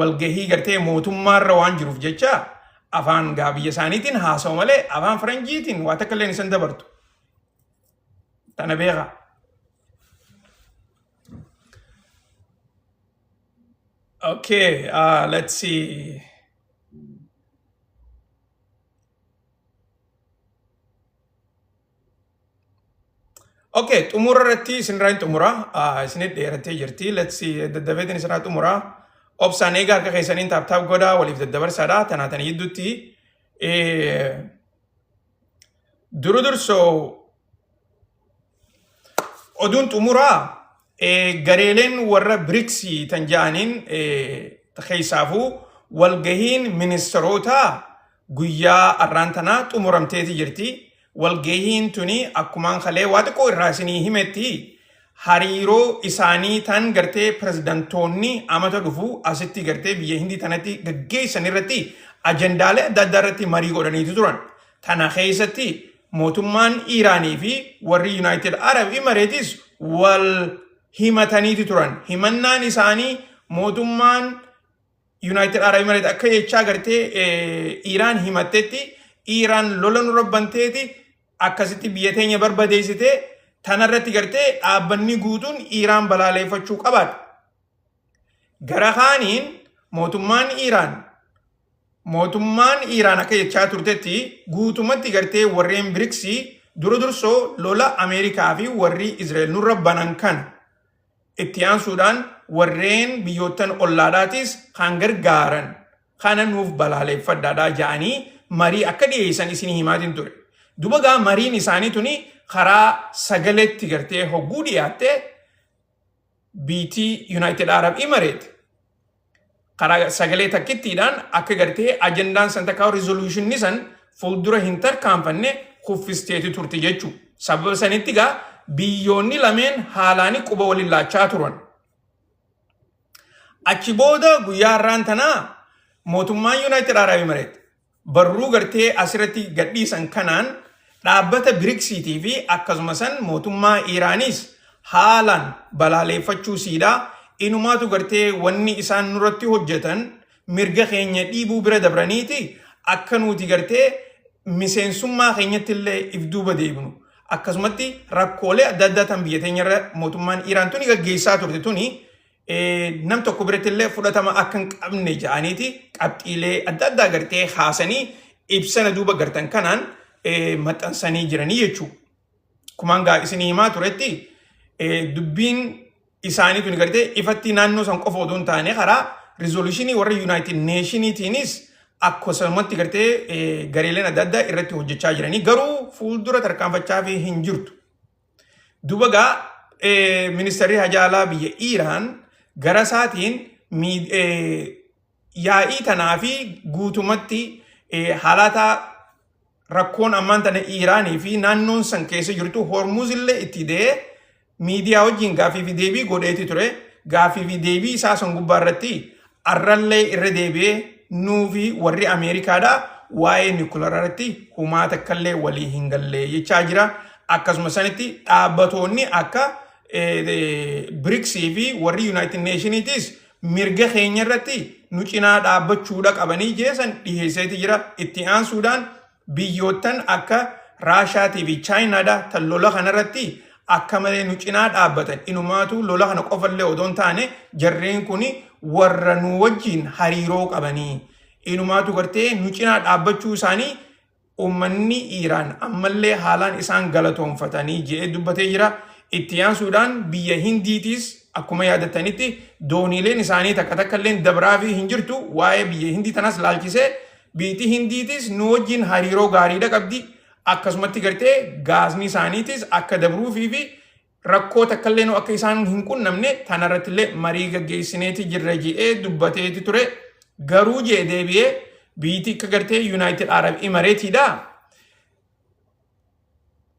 walgahii gartee mootummaa irra waan jiruuf jecha afaan gaa biyya isaaniitiin haasawa malee afaan faranjiitiin waa takka illee isan dabartu. Tana beekaa. Okay, let's see. Okay, xumura irratti isinirraa hin xumura. Isinit dheerattee jirti. Let's see, daddafeetiin isinirraa xumura. Obsaan eegaa harka keessaniin taap taap godhaa waliif daddabarsaadha. Tanaa tana gidduutti. Duru dursoo oduun xumuraa gareeleen warra BRICS tan ja'aniin keessaafuu walgahiin ministeerotaa guyyaa arraan tanaa xumuramteeti jirti. Walgahiin tuni akkumaan kalee waa xiqqoo irraa isinii himetti hariiroo isaanii tan gartee pirezidantoonni amata dhufu asitti gartee biyya Hindii tanatti gaggeessan irratti ajandaalee adda addaa irratti marii godhaniitu turan. Tana keessatti mootummaan Iiraanii fi warri United Arab Emirates wal himataniiti turan. Himannaan isaanii mootummaan United Arab Emirates akka jechaa gartee Iiraan himattetti Iiraan lola nurra banteeti akkasitti biyya teenya barbadeessite tanarratti gartee dhaabbanni guutuun Iiraan balaaleeffachuu qabaadha. Gara kaaniin mootummaan Iiraan akka jechaa turtetti guutumatti gartee warreen BRICS dura dursoo lola Ameerikaa fi warri Israa'el nurra banan kana itti aansuudhaan warreen biyyoottan ollaadhaatis kan gargaaran kana nuuf balaaleeffadhaadhaa ja'anii marii akka dhiyeessan isinii himaatiin ture. Duba gaa mariin isaanii tuni karaa sagaleetti gartee hogguu dhiyaatte BT United Arab Emirate karaa sagalee takkittiidhaan akka gartee ajandaan san takkaa resolutionni san fuuldura hin tarkaanfanne kuffisteeti turte jechuudha. Sababa sanitti gaa biyyoonni lameen haalaani quba waliin laachaa turan. Achi booda guyyaa har'aan tanaa mootummaan United Arab Emirate barruu gartee asirratti gadhiisan kanaan dhaabbata BRICSiitii fi akkasuma san mootummaa Iiraanis haalaan balaaleeffachuu siidha. Inumaatu gartee wanni isaan nurratti hojjetan mirga keenya dhiibuu bira dabraniiti akka nuti gartee miseensummaa keenyatti illee if duuba deebinu. Akkasumatti rakkoolee adda addaa tan biyya teenyarra mootummaan Iiraan tuni gaggeessaa turte tuni nam tokko biratti illee fudhatama akka hin qabne ja'aniiti qabxiilee adda addaa gartee haasanii ibsana duuba gartan kanaan maxxansanii jiranii jechuudha. Kumaan gaa isinii himaa turetti dubbiin isaanii tuni gartee ifatti naannoo san qofa odoo hin taane karaa rizolushinii warra Yuunaayitid Neeshiniitiinis akkasumatti gartee gareeleen adda addaa irratti hojjechaa jiranii garuu fuuldura tarkaanfachaa fi hin jirtu. Duba gaa ministeerri hajaa alaa biyya Iiraan gara isaatiin yaa'ii tanaa fi guutumatti haalata rakkoon ammaan tana Iiraanii fi naannoon san keessa jirtu Hormuz illee itti da'ee miidiyaa wajjin gaaffii fi deebii godheeti ture. Gaaffii fi deebii isaa san gubbaa irratti arrallee irra deebi'ee nuu fi warri Ameerikaadhaa waa'ee niwukilaraa irratti humaa takkallee walii hin galle jechaa jira. Akkasuma sanitti dhaabbatoonni akka BRICS fi warri United Nationitis mirga keenya irratti nu cinaa dhaabbachuudha qabanii jeesan dhiheesseeti jira. Itti aansuudhaan biyyoottan akka Raashaatii fi Chaayinaadha tan lola kanarratti akka malee nu cinaa dhaabbatan inumaatu lola kana qofallee odoo hin taane jarreen kun warra nu wajjin hariiroo qabanii inumaatu gartee nu cinaa dhaabbachuu isaanii Uummanni Iiraan ammallee haalaan isaan galatoomfatanii je'ee dubbatee jira. Itti aansuudhaan biyya Hindiitiis akkuma yaadattanitti dooniileen isaanii takka takka illee dabraafii hin jirtu. Waa'ee biyya Hindii tanas laalchisee biyyiti Hindiitis nu wajjin hariiroo gaariidha qabdi. Akkasumatti gartee gaasni isaaniitis akka dabruufii fi rakkoo takkallee nu akka isaan hin qunnamne tanarrattillee marii gaggeessineeti jirra je'ee dubbateeti ture. Garuu je'e deebi'ee biyyiti akka gartee United Arab Emirateiidha.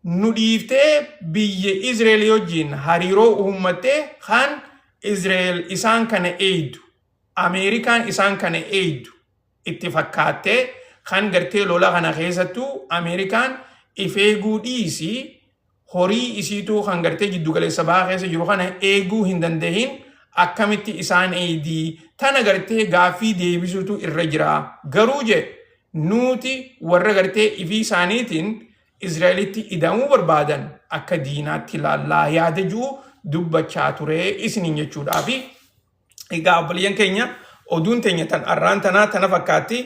Nu dhiiftee biyya Israel wajjin hariiroo uummattee kan Israel isaan kana eeydu, Ameerikaan isaan kana eeydu itti fakkaattee kan gartee lola kana keessattuu Ameerikaan if eeguu dhiisii horii isiituu kan gartee jiddu galeessa bahaa keessa jiru kana eeguu hin dandahin akkamitti isaan eeydii tana gartee gaaffii deebisuutu irra jira garuu je nuuti warra gartee ifii isaaniitiin Israa'elitti ida'amuu barbaadan akka diinaatti ilaallaa yaada ji'u dubbachaa ture isiniin jechuudhaafi. Egaa obboleeyyan keenya oduun teenya tan arraan tanaa tana fakkaatti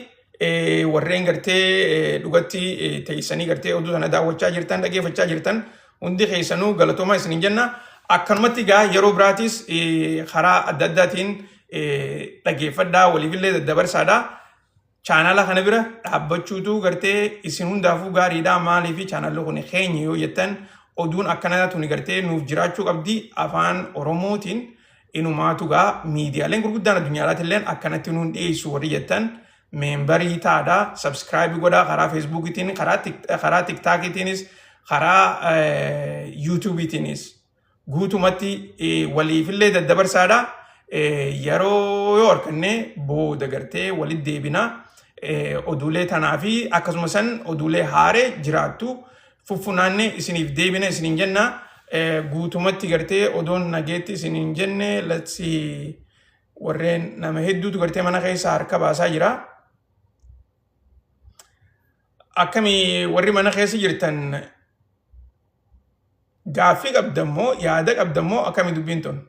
warreen gartee dhugatti teessanii gartee oduu tana daawwachaa jirtan dhageeffachaa jirtan hundi keessanuu galatoomaa isiniin jenna. Akkanumatti egaa yeroo biraatis karaa adda addaatiin dhageeffadhaa waliifillee daddabarsaadha. Chaanala kana bira dhaabbachuutu gartee isin hundaafuu gaariidha. Maaliif chaanalli kun keenya yoo jettan oduun akkanaa tuni gartee nuuf jiraachuu qabdi afaan Oromootiin inumaatu gaa miidiyaaleen gurguddaan addunyaadhaati illeen akkanatti nuun dhiyeessu warri jettan memberii taadha subscribe godhaa karaa Facebookiitiin karaa TikTokiitiinis karaa YouTubeiitiinis guutumatti waliifillee daddabarsaadha. Yeroo yoo harkanne booda gartee walitti deebina. Oduulee tanaa fi akkasuma san oduulee haaree jiraattu fuffunaanne isiniif deebina isiniin jenna. Guutumatti gartee odoon nageetti isiniin jenne let's see warreen nama hedduutu gartee mana keessa harka baasaa jira. Akkami warri mana keessa jirtan gaaffii qabdammoo yaada qabdammoo akkami dubbiin tun?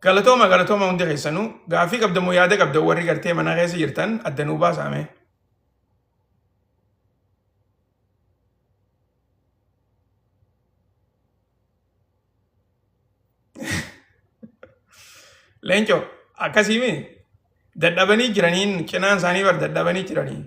Galatooma galatooma hundi keessanuu gaaffii qabdammoo yaada qabdan warri gartee mana keessa jirtan addanuu baasaame. Leencoo akkasiimi dadhabanii jiraniin cinaan isaanii bar dadhabanii jiranii.